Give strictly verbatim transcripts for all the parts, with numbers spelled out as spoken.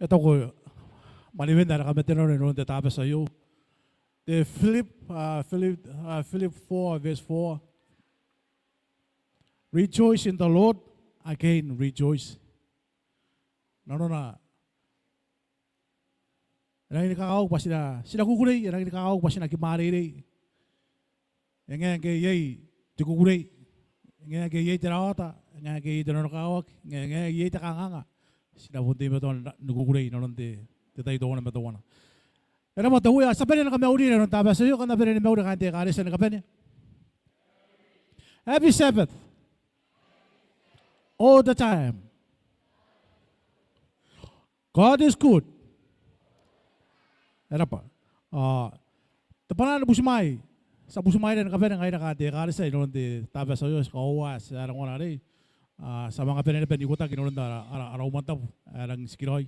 taku, mwanewen are kam a tia n noora inanon te Tabati aio. Te Philip, ah, Philip, ah, Philip four, verse four. Rejoice in the Lord, again rejoice. Nanona, e rangi ni kakawaki bwa ti na, ti na kukurei, e rangi ni kakawaki bwa ti na kimwareirei. E ngae ngke iai te kukurei, e ngae ngke iai te rawata, e ngae ngke iai te nanokawaki, e ngae, e ngae ngke iai te kanganga, ti na bon teimatoa ni kukurei inanon te, te tai teuana ma teuana. E rabwa te Uea. Ti a bane ni kamauri inanon te Tabati aio, kam na bane ni mauri kaain te ekaretia ni kabane. Happy Sabbath. All the time. God is good. E rabwa. Ah, te bwanaa ni butimwaai. Ti a butimwaeira ni kabane ngaira kaain te ekaretia inanon te Tabati aio, ti kakoaua ae ti a rangona arei. Ah, ti a manga bane naba n ikotaki inanon ara, ara, ara umwantabu ae rangi n tikiraoi.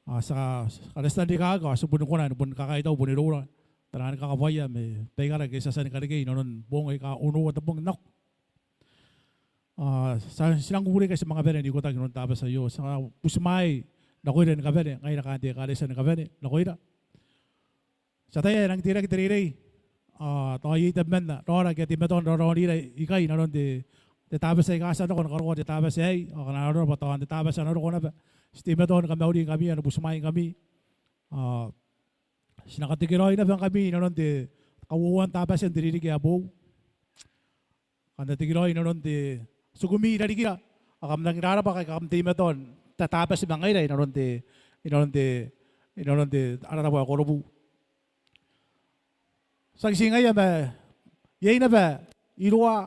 Ah, ti a, ti a karetia n rikaaki, ao ti boni kona ni boni kakaitau bon iroura, taian kakabwaia ma baikara ake ti a tia ni karekei inanon boong aika onoua te bong n nako. Ah, ti a, ti rangi ni kukurei ngkai ti a manga bane n ikotaki inanon te Tabati aio. Ti a butimwaai nakoira ni kabane, ngaira kaain te ekaretia ni kabane, nakoira. Ti ataia ae e rangi n teirake te reirei, ao tao iai tabeman raora ake a teimatoa n raraonira ikai inanon te, te Tabati aika ti a nako ni karokoa te Tabati aei, ao ngkana arona bwa tao n te Tabati ae na roko naba, ti teimatoa ni kamauringkami ao ni butimwaingkami. Ao ti na katekeraoi naba ngkami inanon te kauoua n Tabati n te ririki ae boou. Kam na tekeraoi inanon te, tikumi i rarikira, ao kam rangi n rarabwa ngkai kam teimatoa n tatabati ma ngaira inanon te, inanon te, inanon te ara tabo ae Korobu. Tiaki ti ngaia ma iai naba iroua,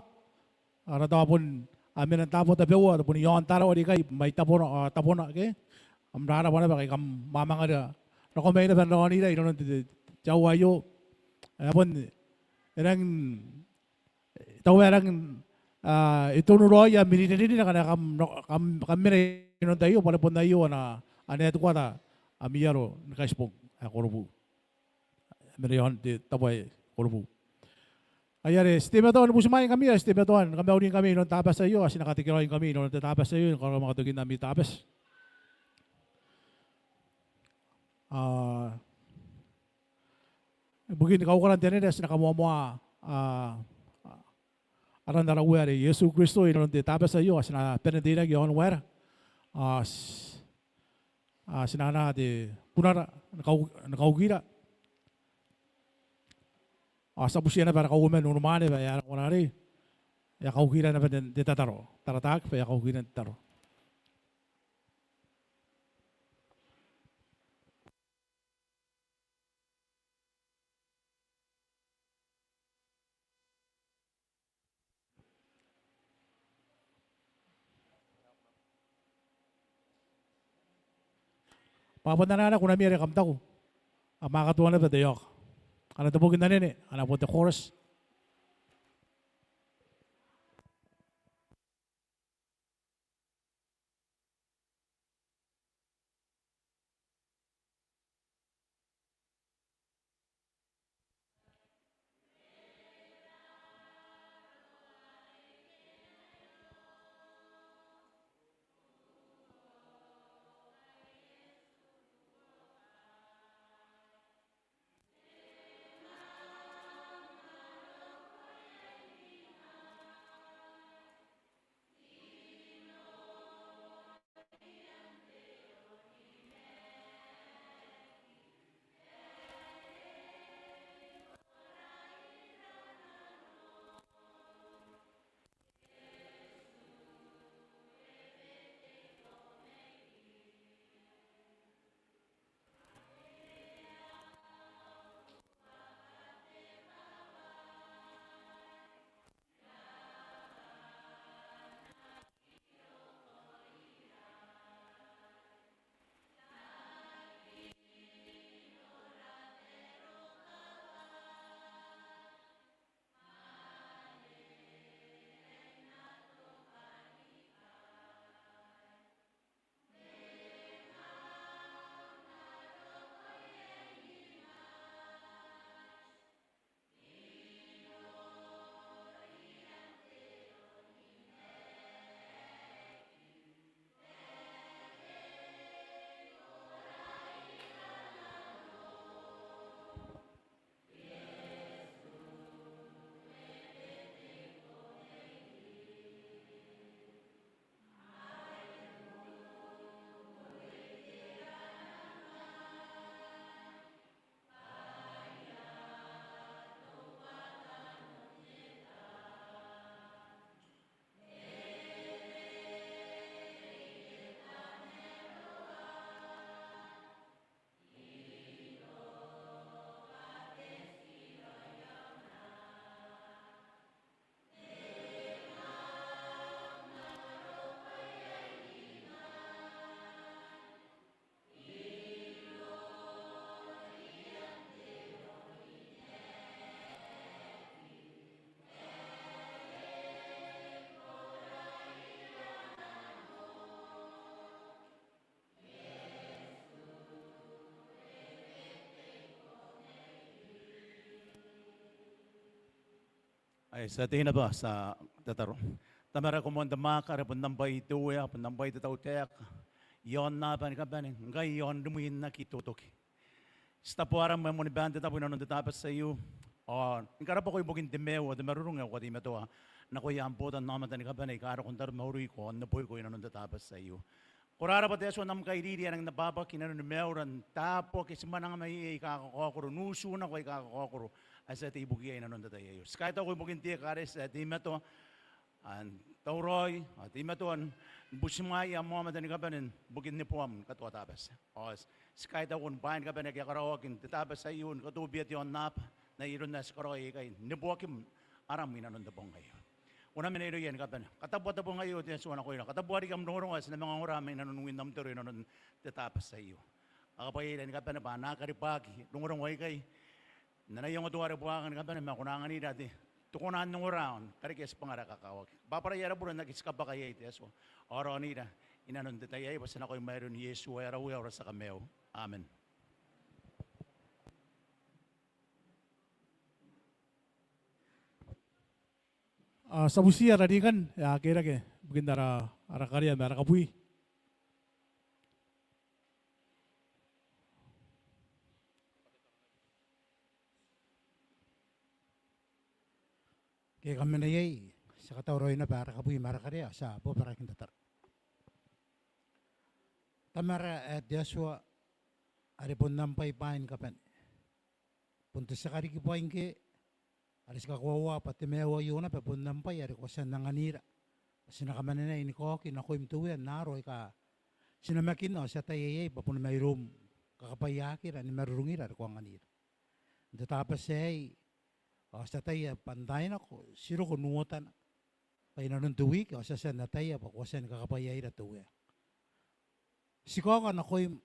ara tao bon a mena n taabo tabeua, bon i aon Tarawa are ikai, mai tabona, ao tabona, ke? Kam rarabwa naba ngkai kam mwamangaira, nako mai naba n raonira inanon te, te, te aoa aio. Ae bon e rangi n tao e rangi n, ah, e tonu raoi ami rinerine ngkana kam, kam, kam mena inanon te tai aio, bwa are bon aio ana, ana headquarter ami aro ni Kaitibong ae Korobu. Mena i aon te tabo ae Korobu. Ai are ti teimatoa ni butimwaingkami, ao ti teimatoa ni kamauringkami inanon te Tabati aio, ao ti na katekeraoingkami inanon te Tabati aio, ni karaoa manga tokin ami Tabati. Ah, ibukin kaukaran te anene, ti na kamoamoaa, ah, aran ara Uea are Iesu Kristo inanon te Tabati aio, ao ti na bane n teirake i aon waera. Ao ti, ao ti na anaa te kunara ni kau, ni kaukira. Ao ti a butiia naba ara kauoman n unimwaane bwa e a rangona arei, e a kaukira naba n te, te tataro. Tarataaki bwa e a kaukira n te tataro. Bwa bon anaa naba kunami are kam taku. Kam a katoa naba te ioka. Ngkana te boki n anene, ngkana bon te chorus. Ae ti a tei naba, ti a tataro. Tamara, ko moan te mwaaka are bon am bwai te Uea, bon am bwai te tautaeka i aonnaba ni kabane, ngkai i aon rimwi n aki totoki. Ti tabu aram ae moanibaan te tabu i nanon te Tabati aio, ao ni karabwako ibukin te maiu ao te marurung ae ko a teimatoa nakoia am botannaomata ni kabane aika roko n taromauriko ao n neboiko i nanon te Tabati aio. Ko rarabwa te Atua n am kairiri ae rangi n abwabwaki i nanoni maiura n taabo ake ti mwananga maiai aika kakaokoro, n utu nako aika kakaokoro ae ti a tei ibukiia i nanon te tai aio. Ti kaitauko ibukin te ekaretia ae teimatoa n tauraoi ao teimatoa ni butimwaea am aomata ni kabane ibukin neboam ni katoa Tabati. Ao ti kaitauko ni bwaai ni kabane ake a karaoaki n te Tabati aio ni katobibia te aonnaba n ai aron ae ti karaoi aikai, neboakim aram i nanon te bong aio. Ko na mena irouia ni kabane. Katabua te bong aio te Atua nakoira. Katabua riki am rongorongo ae ti na manga ongora mai nanon win am toro i nanon te Tabati aio. Kakabwaiaira ni kabane bwa a na karibwaki rongorongo aikai n ana iango teuare buakaka ni kabane, ma ko na anganira te konaa n ongora ao ni karekea tibwangara ae kakawaki. Kabwabwarai ara bure n aki ti kabwaka iai te Atua, ao raonira i nanon te tai aei, bwa ti a nakoim ae aron Iesu ae ara Uea ao ara tia Kamaiu. Amen. Ao ti a butiia ara rikan ae a kerake ibukin ara, ara karea ma ara kabwi. Ngke kam mena iai, ti a katauraoi naba ara kabwi ma ara karea, ti a bobaraaki n tataro. Tamara ae te Atua, are bon am bwai bwaai ni kabane. Bon te tia karikibwai ngkoe, are ti kakoaua bwa te maiu aio naba bon am bwai are ko a tia n anganira. Ti na kamanenai ni kaoki nakoim te Uea n aaro aika ti namakinna ao ti ataia iai bwa boni mairoum kakabwaiaakira ni marurungira are ko anganira. N te Tabati aei, ao ti ataia bwa n taai nako ti roko n uotana. Bwa i nanon te wiki ao ti a tia n ataia bwa ko a tia ni kakabwaiaira te Uea. Ti kaoka nakoim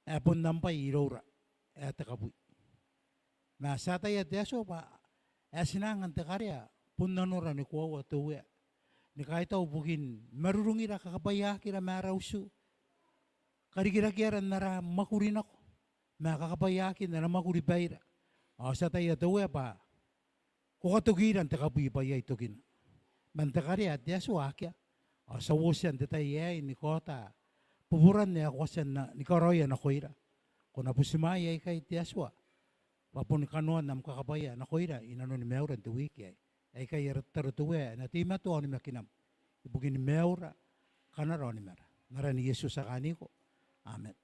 ae bon am bwai iroura ae te kabwi. Ma ti ataia te Atua bwa ae ti na anga n te karea bon nanora ni koaua te Uea, ni kaitau ibukin marurungira, kakabwaiaakira ma ara utu, karikirakeara n ara mwakuri nako, ma kakabwaiaakin ana mwakuri baira. Ao ti ataia te Uea bwa ko katokira n te kabwi bwa iai tokina. Ma n te karea te Atua akea. Ao ti a uotia n te tai aei ni kaota buburan ae ko a tia n na, ni karaoia nakoira. Ko na butimwaea aikai te Atua bwa boni kanoan am kakabwaia nakoira i nanoni maiura n te wiki aei. Aikai ara tataro te Uea ae na teimatoa onimakinam ibukin maiura, kanara ao onimara. N aran Iesu ti a kaaniko. Amen.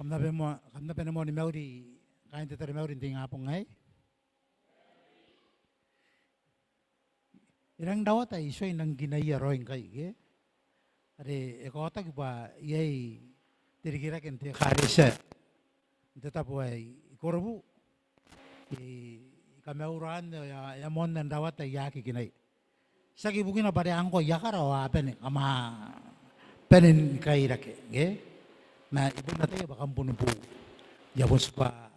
Kam na bane moa, kam na bane moa ni mauri kaain te taromauri n te ingabong aei. E rang rawata ae I tuai n rang kinaia raoi ngkai, ke? Are e kaotaki bwa iai te rikirake n te ekaretia n te tabo ae I korobu. I, I kamauri anne ao e a, e a moanna n rawata ae I aki kinaia. Tiaki bukina bwa are ngkoa I a kara ao a bane, kam a bane ni kairake, ke? Ma I bon ataia bwa kam bon boou. I a bon tibwa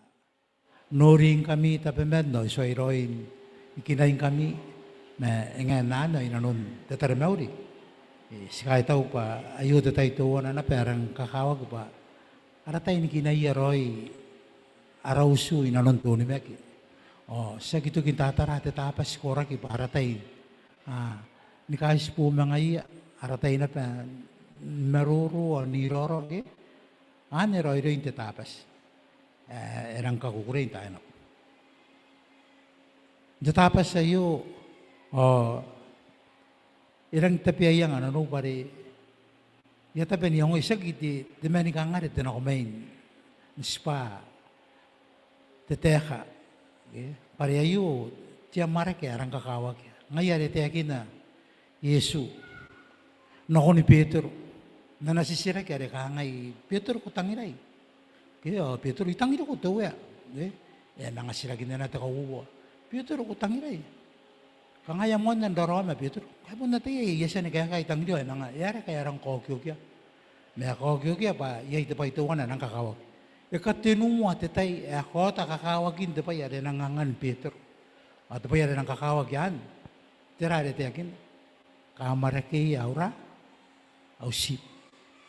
noringkami tabeman ao I tuai raoi ni kinaingkami, ma e ngae n anne ao inanon te taromauri, e, ti kaitau bwa aio te tai teuana naba ae rang kakawaki bwa ara tai ni kinaia raoi ara utu inanon te onimaki. Ao tiaki toki n tatara te Tabati koraki bwa ara tai, a, ni kaitibo ma ngaiia, ara tai naba ni maroro ao n iraorao, ke? Anne raoiroin te Tabati ae e rang kakukurei n taai nako. N te Tabati aio, ao e rang tabeaianga nanou bwa are I a tabe n iangoi tiaki te, te manikangare te nako mai n tibwa te taeka, ke? Bwa are aio te amwarake ae rang kakawaki. Ngaia are e taekinna Iesu nakoni Betero n ana titiraki are kangai, "Betero, ko tangirai?" Ke, ao Betero, "I tangiriko te Uea." E, e a manga titiraki naba te kauoua, "Betero, ko tangirai?" Kanga e a moanna n raraoma Betero. Ngkai bon ataia ae I a tia ni kaeka, "I tangiriu," ao e manga, e a reke ae e rang kaokiokia. Ma e kaokiokia bwa iai te bwai teuana ae rang kakawaki. E katenua te tai ae kaota kakawakin te bwai are e nang angan Betero. Ao te bwai are e rang kakawaki anne, tera are e taekinna? "Kamwarakeia aura, au sheep."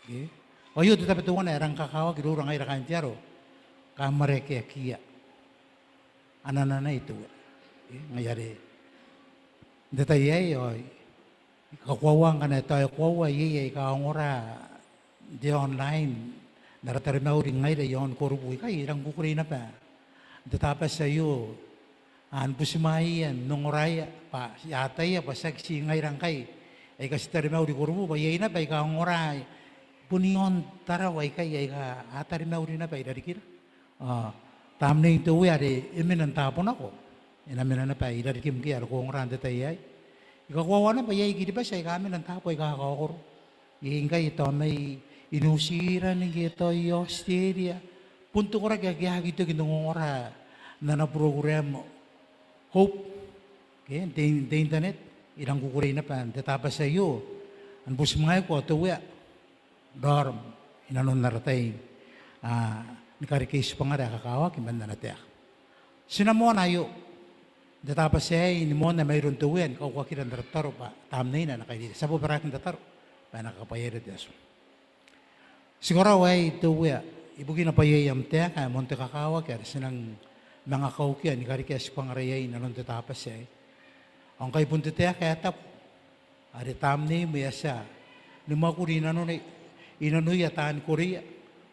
Ke? Ao aio te tabe teuana ae rang kakawaki iroura ngaira kaain te aro. Kamwarakeakiia ananai te Uea. Ke? Ngaia are n te tai aei ao I kakoaua ngkana tao e koaua iai aika ongora n te online n ara taromauri ngaira i aon Korobu ikai, I rang kukurei naba n te Tabati aio ni butimwaeia n ongoraia, bwa I ataia bwa tiaki ti ngaira ngkai aika ti taromauri i Korobu, bwa iai naba aika ongora bon i aon Tarawa ikai aika a taromauri naba i rarikira. Ao tamnein te Uea are e mena n taabo nako e na mena naba i rarikim ngkoe are ko ongora n te tai aei. I kakoaua naba iai I-Kiribati aika a mena n taabo aika kakaokoro. Iai ngkai tao mai i New Zealand ke tao i Australia, bon te koraki ake a aki toki n ongora n ana program Hope, ke, n te, n te internet. I rang kukurei naba n te Tabati aio ni butimwaeko ao te Uea raorom inanon ara tai ni karekei tibwangara ae kakawaki man ana taeka. Ti na moana aio n te Tabati aei ni moanna mairoun te Uea ni kaukakira n ara tataro bwa tamneina e na kairiri. Ti a bobaraki n tataro bwa e na kakabwaiaira te Atua. Ti karaoa aei te Uea ibukina bwa iai am taeka ae moan te kakawaki are ti nang manga kaukia ni karekea tibwangara iai inanon te Tabati aei. Ao ngkai bon te taeka ae tabu are tamneim e a tia ni mwakuri i nanoni, i nanoia taani koreia.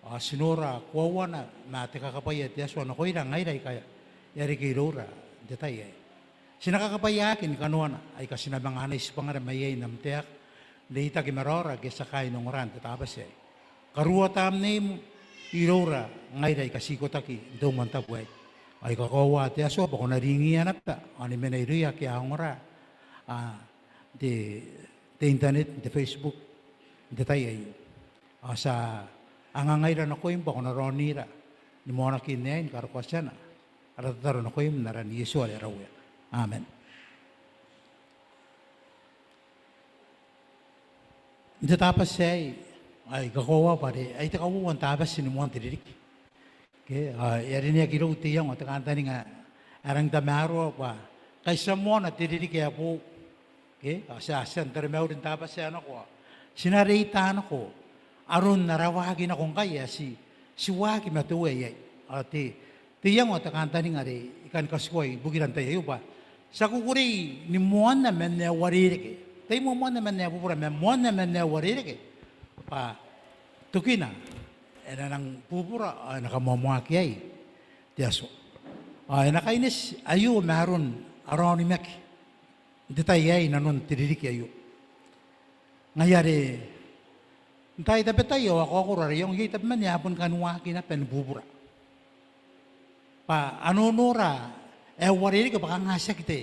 Ao ti nora koauana ma te kakabwaia te Atua nakoira ngaira aika e a reke iroura n te tai aei. Ti na kakabwaiaaki ni kanoana aika ti na manga anai tibwangara mai iai n am taeka n reitaki ma raora ake ti a kaai n ongora n te Tabati aei. Karuoa tamneim iroura ngaira aika ti ikotaki n te umwantabu aei. Ao I kakoaua te Atua bwa ko na ringiia naba ao ni mena irouia ake a ongora n te, te internet, n te Facebook n te tai aio. Ao ti a angangaira nakoim bwa ko na raonira ni moanakin aei ni karokoa tiana ara tataro nakoim n aran Iesu are ara Uea. Amen. N te Tabati aei, ao I kakoaua bwa are ai te kauoua n Tabati ni moan te ririki. Ke, ao e a rineaki irou te iango, te kantaninga ae rang tamaroa bwa ngkai ti a moana te ririki ae boou. Ke, ao ti a tia n taromauri n Tabati ae nako ao ti na reita nako aron ara waaki nako ngkai ae ti, ti waaki ma te Uea iai. Ao te, te iango, te kantaninga are I kani katikoa ibukira n tai aio bwa ti a kukurei ni moanna man ae uarereke. Tai moa moanna man ae bubura, ma moanna man ae uarereke. Bwa tokina e na nang bubura ao e na kamoamoaki iai te Atua. Ao e na kaineti aio ma aron ara onimaki n te tai aei inanon te ririki aio. Ngaia are N taai tabetai ao a kaokoro ara iango iai tabeman ae a boni kani waaki naba ni bubura bwa a nonora ae uarereke bwa kanga tiaki te,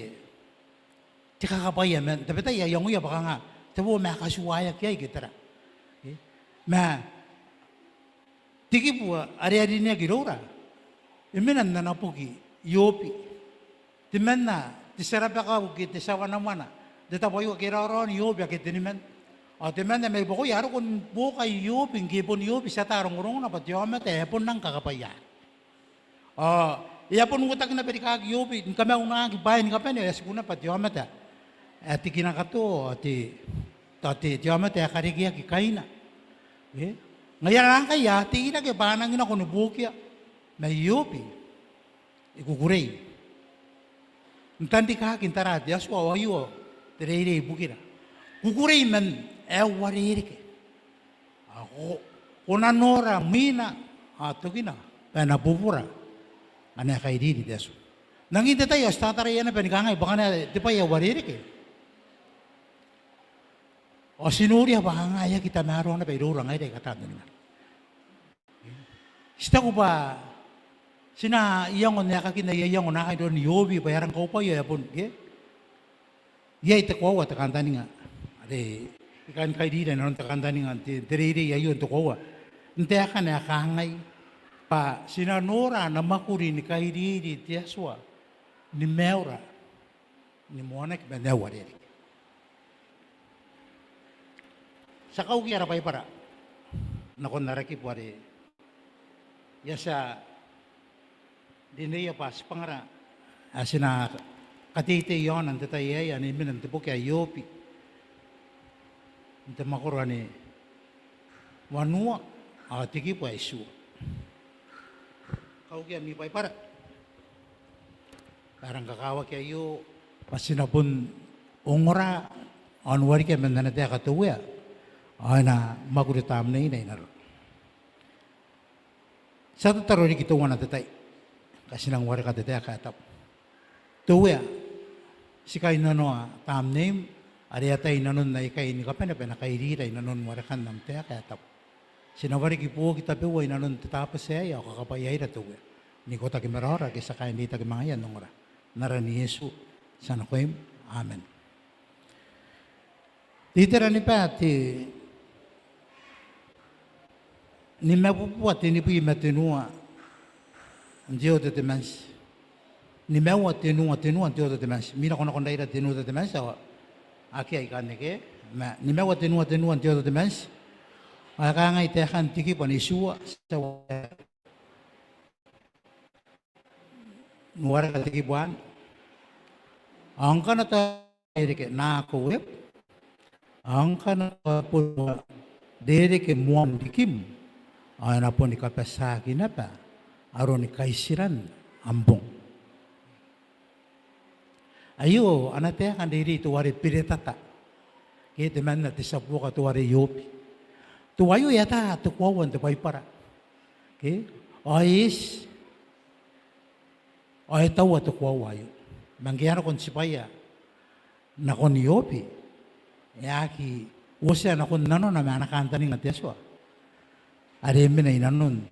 te kakabwaia man tabetai a iangoia bwa kanga tebo ma e katuaeaki iai ke tera. E, ma te kibu are e rineaki iroura e mena n ana boki Iobi. Temanna te tia rabakau ke te tia wanawana n te tabo aio ake e raoraon Iobi ake teniman. Ao temanna mai buakoia a roko ni buokai Iobi ngke bon Iobi ti ata rongorongona bwa te aomata ae bon rang kakabwaiaaki. Ao e a bon uotaki naba rikaaki Iobi ni kamaunaaki bwaai ni kabane ao e a tiku naba bwa te aomata ae te kinakato ao te, ao te, te aomata ae karekeaki kaina. E, ngaia ngkai a teirake bwa a nangi nako ni buokia ma Iobi, I kukurei n tanrikaaki n tara te Atua ao aio te reirei ibukira. Kukurei man ae uarereke. Ao ko, ko na nora mwina ao tokina bwa e na bubura ngkana e kairiri te Atua. N angin te tai ao ti tataraia naba ni kangai bwa ngkana te bwai ae uarereke ao ti noria bwa kanga e aki tamaroa naba iroura ngaira aika taan oniman. Ti taku bwa ti na iango n aekakin aia iango naakai n aron Iobi bwa e a rang kaubwai ao e a bon, ke? Iai te koaua te kantaninga are I kan kairira inanon te kantaninga n te, te reirei aio n te koaua n taekana ae kangai bwa ti na nora ana mwakuri ni kairiri te Atua ni maiura ni moanaki man ae uarereke. Ti a kaukia ara Baibara nakon ara kibu are I a tia n rineia bwa tibwangara ae ti na kateitei iaona n te tai aei ane e mena n te boki ae Iobi n te mwakoro ane wanua ao te kibu ae itiua. Kaukia ami Baibara. Ae rang kakawaki aio bwa ti na bon ongora ao n wareka man ana taeka te Uea ao e na mwakuri tamneina i nanora. Ti a tataro riki teuana te tai ngkai ti nang wareka te taeka ae tabu. Te Uea, ti kainnanoa tamneim are e atai nanon aikai ni kabane bwa e na kairira i nanon warekan am taeka ae tabu. Ti na wareki booki tabeua i nanon te Tabati aei ao kakabwaiaira te Uea n ikotaki ma raora ake ti a kaai n reitaki ma ngaia n ongora. N aran Iesu ti a nakoim. Amen. Te iteraniba te nimabubua tenibwi ma tenua n te Old Testament. Nimaua tenua tenua n te Old Testament. Mi nakonako n raira te New Testament ao akea ikanne ke. Ma nimaua tenua tenua n te Old Testament ao e kangai taekan te kibu ane itiua, ti a wareka te kibu anne. Ao ngkana tao e reke nako ueku, ao ngkana tao e bon rereke moan rikim, ao e na boni kabatiaaki naba aroni kaitiran am bong. Aio ana taeka n reirei teuare Biritata ke temanna te tia buoka teuare Iobi. Teuaio e ata te koaua n te Baibara ke, ao e eti ao e taua te koaua aio. Ma ngke e a nako n tibwaia nakon Iobi, e aki uotia nakon nanona ma ana kantaninga te Atua are e mena i nanon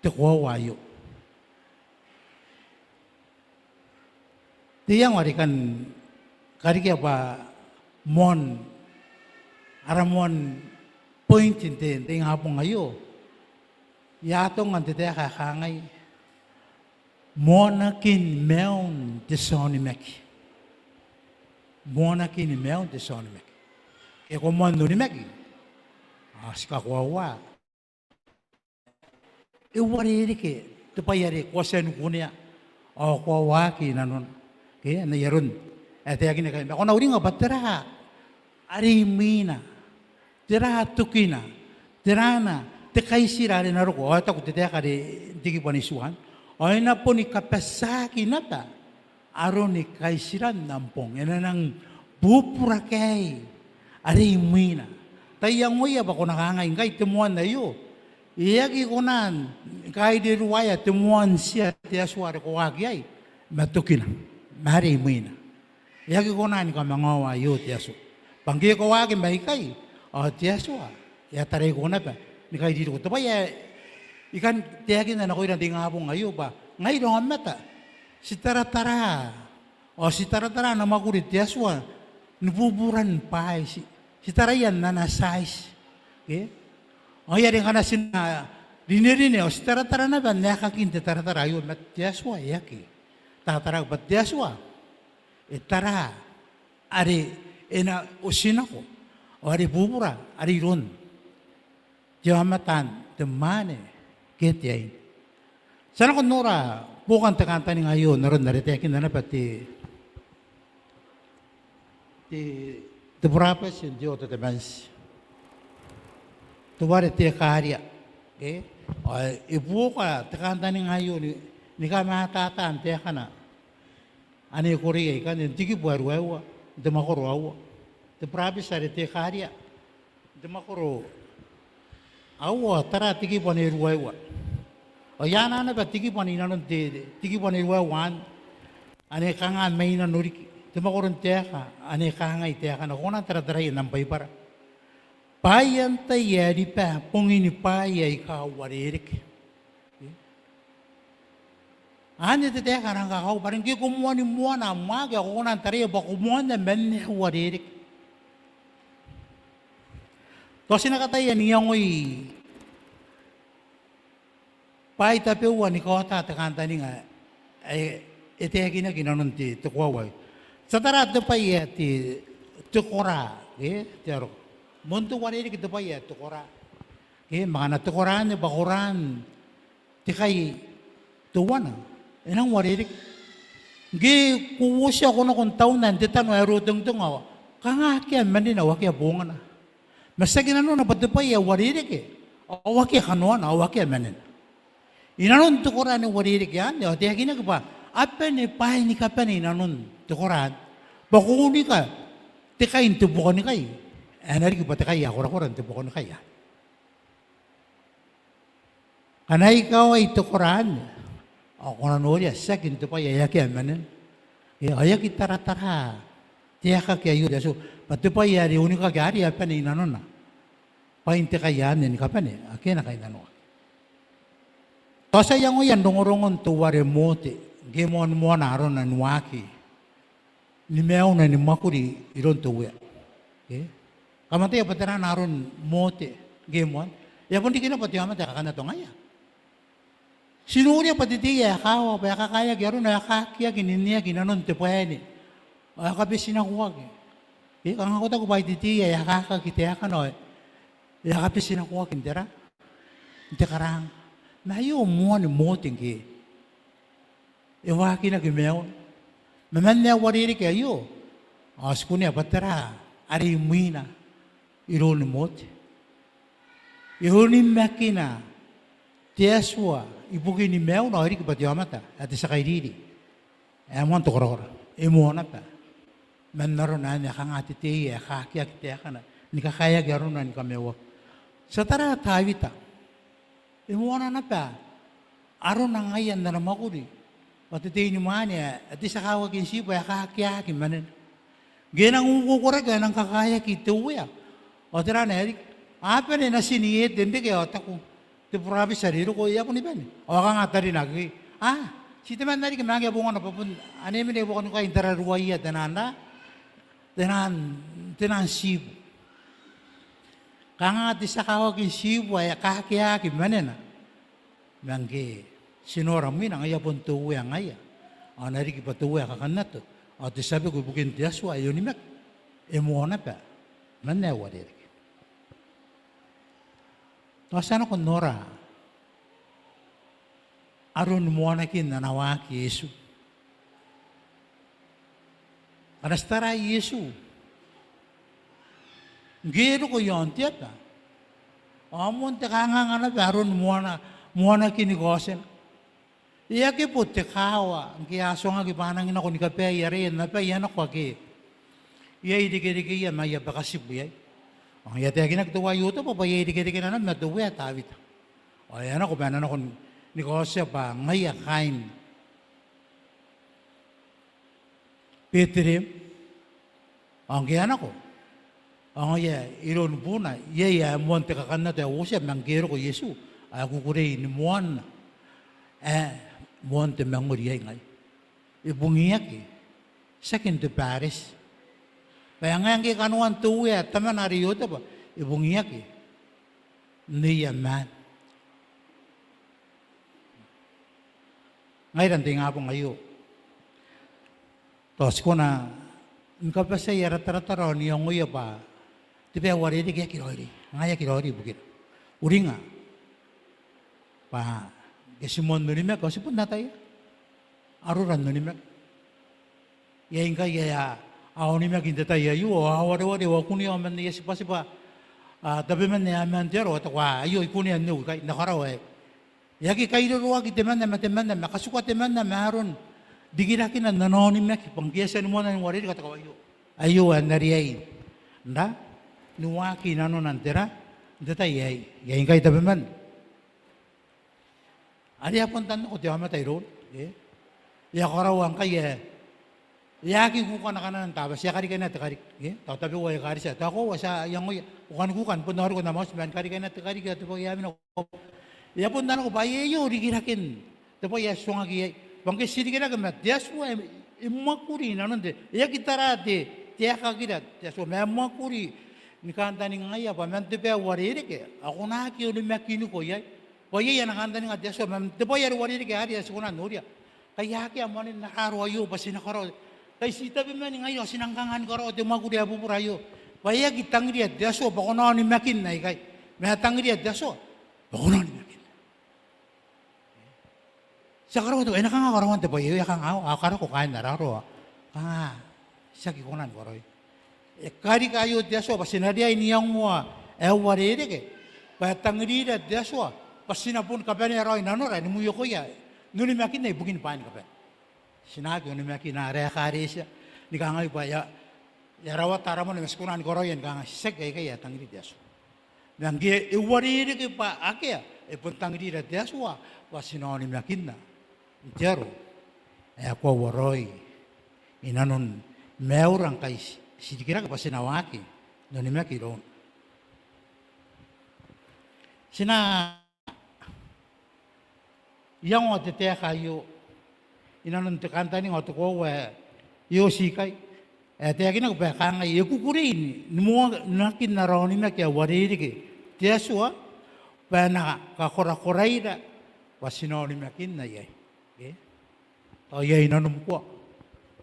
te koaua aio. Te iango are I kan karekea bwa moan, ara moan point n te, n te ingabong aio, I a atonga n te taeka ae kangai, moanakin maiun te tia onimaki. Moanakin maiun te tia onimaki. Ke ko moan onimaki ao ti kakoaua e uarereke te bwai are ko a tia ni kunea ao ko a waaki i nanona. Ke, n ai aron ae taekinaki ma ko na uringa bwa tera are imwina, tera tokina, tera ana, te kaitira are e na roko. Ao e taku te taeka are n te kibu ane itiua, ao e na boni kabatiaaki naba aroni kaitiran am bong. E na nang bubura kaei are imwina. Tai iangoia bwa ko na kangai ngkai te moan aio e aki kona ni kaireruaea te moan tia te Atua are ko waaki iai ma tokina ma are imwina. E aki kona ni kamangaoa aio te Atua bwa ngke ko waaki mai ikai Ao te Atua e a taraiko naba ni kairiko. Te bwai ae I kan taekinna nakoira n te ingabong aio bwa ngaira aomata ti taratara, ao ti taratara ana mwakuri te Atua ni buburan bwaai, ti, ti taraia n ana size. Ke? Ao ngaia are ngkana ti na rinerine ao ti taratara naba n aekakin te taratara aio, ma te Atua e aki taratara, bwa te Atua e tara are e na otinako ao are bubura are iroun te aomata n te mwaane ke te aine. Ti a nako n nora buokan te kantaninga aio n aron are e taekinna naba te, te, te burabeti n te Old Testament, teuare Tekaria. Ke? Ao e buoka te kantaninga aio ni, ni kamatata n taekana ane e koreia ikanne n te kibu ae ruaiwa n te mwakoro aua. Te burabeti are Tekaria n te mwakoro aua, tara te kibu ane ruaiwa. Ao I anaa naba te kibu ane inanon te, te kibu ane ruaiwa anne, ane kanga mai nanon riki te mwakoro n taeka ane kangai taekana, ko kona n tarataraia n am Baibara. Bwaai antai ae riba bongin bwaai aika uarereke? Anne te taeka ae rang kakauaki, bwa are ngke ko moani moana am waaki ao ko kona n taraia bwa ko moanna man ae uarereke. Tao ti na kataia n iangoi bwaai tabeua ni kaota te kantaninga ae e taekinaki inanon te, te koaua aei. Ti a tara te bwai ae te, te kora, e, te aro. Bon te uarereke te bwai ae te kora. E, ma ngkana te kora anne bwa koraan te kai teuana, e nang uarereke. Ngke ko uotia ko nako n tauna n te tano ae rotongitong ao kanga akea manena ao akea bongana. Ma tiaki nanona bwa te bwai ae uarereke ao akea kanoana ao akea manena. Inanon te kora ane uarereke anne ao e taekinaki bwa a bane bwaai ni kabane inanon te kora anne. Bwa ko unika te kai n te buakonikai ae na riki bwa te kai ae korakora n te buakonikai anne. Ngkana e kaoi te kora anne ao ko na noria tiaki n te bwai ae akea manena. E, ao e aki taratara te aekaki aio te Atua bwa te bwai are unikaki arei a bane inanona bwain te kai anne ni kabane ake a na kainnanoaki. Tao ti a iangoia n rongorongon teuare Mote ngke e moan moana arona ni waaki ni maiuna ni mwakuri iroun te Uea. E? Kam ataia bwa tera aron Mote ngke e moan? E a bon riki naba te aomata ae kakannato ngaia. Ti noria bwa te tei ae kawa bwa e kakaeaki arona ao e kakeaki n nneaki inanon te bwaene ao e kabetinakoaki. E kanga ko taku bwa ai te tei ae e kakaki taekana ao e kabetinakoaki n tera? N te karaanga. Ma aio moan Mote ngke e waakinaki maiuna. Ma man ae uarereke aio ao ti kunea bwa tera are imwina iroun Mote. E onimakina te Atua ibukin maiuna ao e riki bwa te aomata ae te tia kairiri ae moan te korakora. E moa naba man arona anne ae kanga te tei ae e kakeaki taekana ni kakaeaki arona ni kamaiuaki. Ti a tara Tawita. E moana naba arona ngaia n ana mwakuri bwa te teinimwaane ae te tia kawakin tiibu ae e kakeaki manena. Ngke e nang ukoukoraki ao e nang kakaeaki te Uea ao tera ae riki? A bane natin Iete n reke ao taku te burabeti are e roko, e a boni bane. Ao kanga tarina akekei, a, ti temanna riki ma ngaia bongana bwa bon ane mena i buakonikai n tararuaia te naan ra, te naan, te naan tiibu. Kanga te tia kawakin tiibu ae e kakeaki manena. Ma ngke ti nora mwina ngaia bon te Uea ngaia. Ao e na riki bwa te Uea ae kakannato ao te tia beku ibukin te Atua ae onimaki. E moa naba man ae uarereke. Tao ti a nako n nora aron moanakin ana waaki Iesu. Ngkana ti tara Iesu ngke e roko i aon te aba ao moan te kanganga naba aron moana, moanakin kaotina. E a kebo te kaawa ngke a tuangaki bwa a nangi nako ni kabaei araia n abaia nako ake iai rekerekeia ma aia bakatibu iai. Ao e a taekinaki teuaei Iotebwa bwa iai rekerekena naba ma te Uea Tawita. Ao e a nako bwa e na nako ni kaotia bwa ngaia kaain Betereem. Ao ngke e a nako Ao ngaia iroun buuna, iai ae moan te kakannato ae Otia ma ngke e roko Iesu ao e kukurei ni moanna ae moan te mangori iai ngaia. E bungiaki tiaki n te Bareti. Bwa e ngae ngke kanoan te Uea tamana are Iotebwa, e bungiaki n neia maan. Ngaira n te ingabong aio tao ti kona ni kabatiai ara taratara ao n iangoia bwa te bwai ae uarereke e aki raoiroi, ngaia e aki raoiroi ibukira. Uringa bwa ngke ti moan onimaki ao ti bon ataia arora n onimaki. Iai ngkai ae a onimaki n te tai aio ao a wareware ao a kunea ao man aia tibwatibwa tabeman ae a maan n te aro ao a taku aio I kunea n eu ikai, N na karaoa aei. E aki kairoroaki temanna ma temanna ma katukua temanna ma aron rikirakean ana onimaki bwa ngke e a tia ni moana ni uarereke ao a taku aio, aio ae N na riai n ra ni waaki i nanona n te ra n te tai aei. Iai ngkai tabeman are a bon tannako te aomata irouna, e a karaoa ngkai ae e aki kuka ni kanana n taabati, e a karikaina te kariki. Tao tabeua ekaretia, tao koaua ti a iangoia, ko kani kuka ni bon aoriko n am auti ma ni karikaina te kariki ao te bwai ae mena. E a bon nako bwa aio rikiraken te bwai ae ti tuangaki iai. Bwa ngke ti rikirake ma te Atua e mwakuri i nanon te, e aki tara te aekakira te Atua ma e mwakuri ni kantaningaia bwa man te bwai ae uarereke ao ko na aki onimakiniko iai. Bwa iai ana kantaninga te Atua man te bwai are uarereke arei ae ti kona n noria. Kai akea mwanen ara aro aio bwa ti na karaoa. Kai ti tabeman ngaira ao ti nang kanga ni karaoa te mwakuri ae bubura aio. Bwa e aki tangiria te Atua bwa ko na onimakinna ikai. Ma e tangiria te Atua bwa ko na onimakinna. Ti a karaoa te, e na kanga karaoan te bwai aio, e a kanga ao a karako kaain ara aro. Kanga ti aki kona ni karaoia. E karika aio te Atua bwa ti na riai n iangoa ae uarereke bwa e tangirira te Atua bwa ti na bon kabanea raoi nanora ni mwiokoia n onimakinna ibukin bwaai ni kabane. Ti na aki onimakina ara ekaretia ni kangai bwa e a rawata ara mwane ma ti kona ni karaoia ni kangai, tiaki aikai ae tangiri te Atua. Ma ngke e uarereke bwa akea, e bon tangirira te Atua bwa ti na onimakinna n te aro ae koaua raoi i nanon maiura ngkai ti rikirake bwa ti na waaki n onimaki irouna. Ti na iangoa te taeka aio i nanon te kantaninga ao te koaua ae e oti ikai ae taekinaki bwa e kangai, e kukurei ni moanakin ara onimaki ae uarereke te Atua bwa e na kakorakoraira bwa ti na onimakinna iai. Tao iai nanom ngkoa,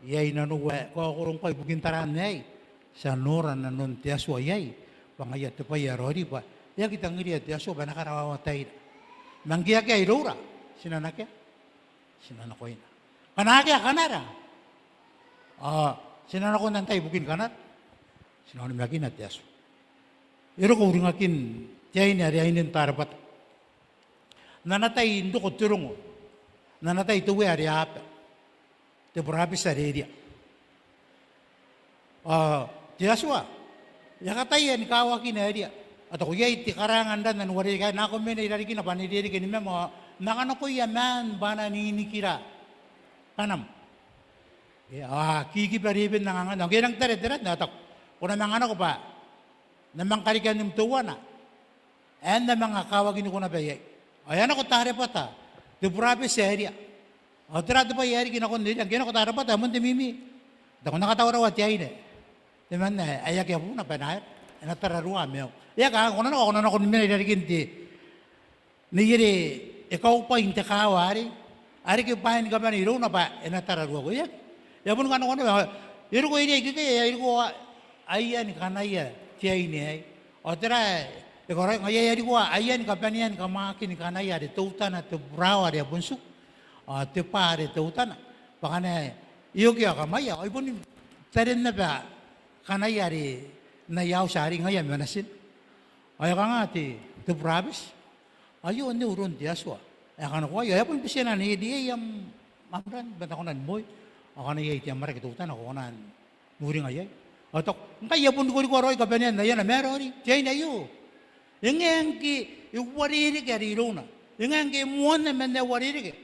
iai nanou ae kaokoro ngkoa ibukin taraan aei, ti a nora nanon te Atua iai bwa ngaia te bwai ae raoiroi bwa e aki tangiria te Atua bwa e na karawawataira. Ma ngke akea iroura, ti na nakea, ti na nakoina. Ngkana akea kanara ao ti na nako n antai ibukin kanara? Ti na onimakina te Atua. E roko uringakin te aine are ainen Tarebwata. N ana tai n roko te rongo, n ana tai te Uea are Aba, te burabeti are Eria. Ao te Atua e a kataia ni kawakina Eria. A taku, iai te karaanga n ran ae uarereke ae nako mena i rarikina bwa N na irekereke ni mama ao N na kanakoia maan bwa a na ninikira kanam. Ao a kikiba reben angangana. Ao ngke e nang tare te ran ao a taku, ko na manga nako bwa N na manga karika anim teuana ae N na manga kawakiniko naba iai. Ao e a nako Tarebwata te burabeti ae Eria. Ao tera te bwai ae riki nakon Eria ngke e nako Tarebwata? E a moan te mimi. E taku, N na katauraoa te aine temanna ae akea buuna bwa e na, e na tararuaa maiu. E a kangai, ko na nako, ko na nako ni mena i rarikin te neiere e kaubwai n te kaawa arei, a reke bwaai ni kabane irouna bwa e na tararuaiko. E aki. E a boni kanakoa naba, e roko Eria ikekei, e a iriko aia ni kanaia te aine aei. Ao tera ae e karaoia? Ngaia e a rikoa aia ni kabanea ni kamwaaki ni kanaia are teutana te burawa are e a bon tiku, ao te bwa are teutana, bwa ngkana e okea kamwaia ao e boni taren naba kanaia are n aia auti arei ngaia ma natina. Ao e kanga te, te burabeti? Aio neu iroun te Atua ae kanakoa aio. E a bon butiia neiere, iai am, am ran bwa N na kona ni moi. Ao ngkana iai te amwarake teutana ko kona n uringa iai. Ao e taku, ngkai e a bon rikorikoa raoi kabanean aiana ma e raoiroi te aine aio. E ngae ngke e uarereke are irouna, e ngae ngke e moanna man ae uarereke,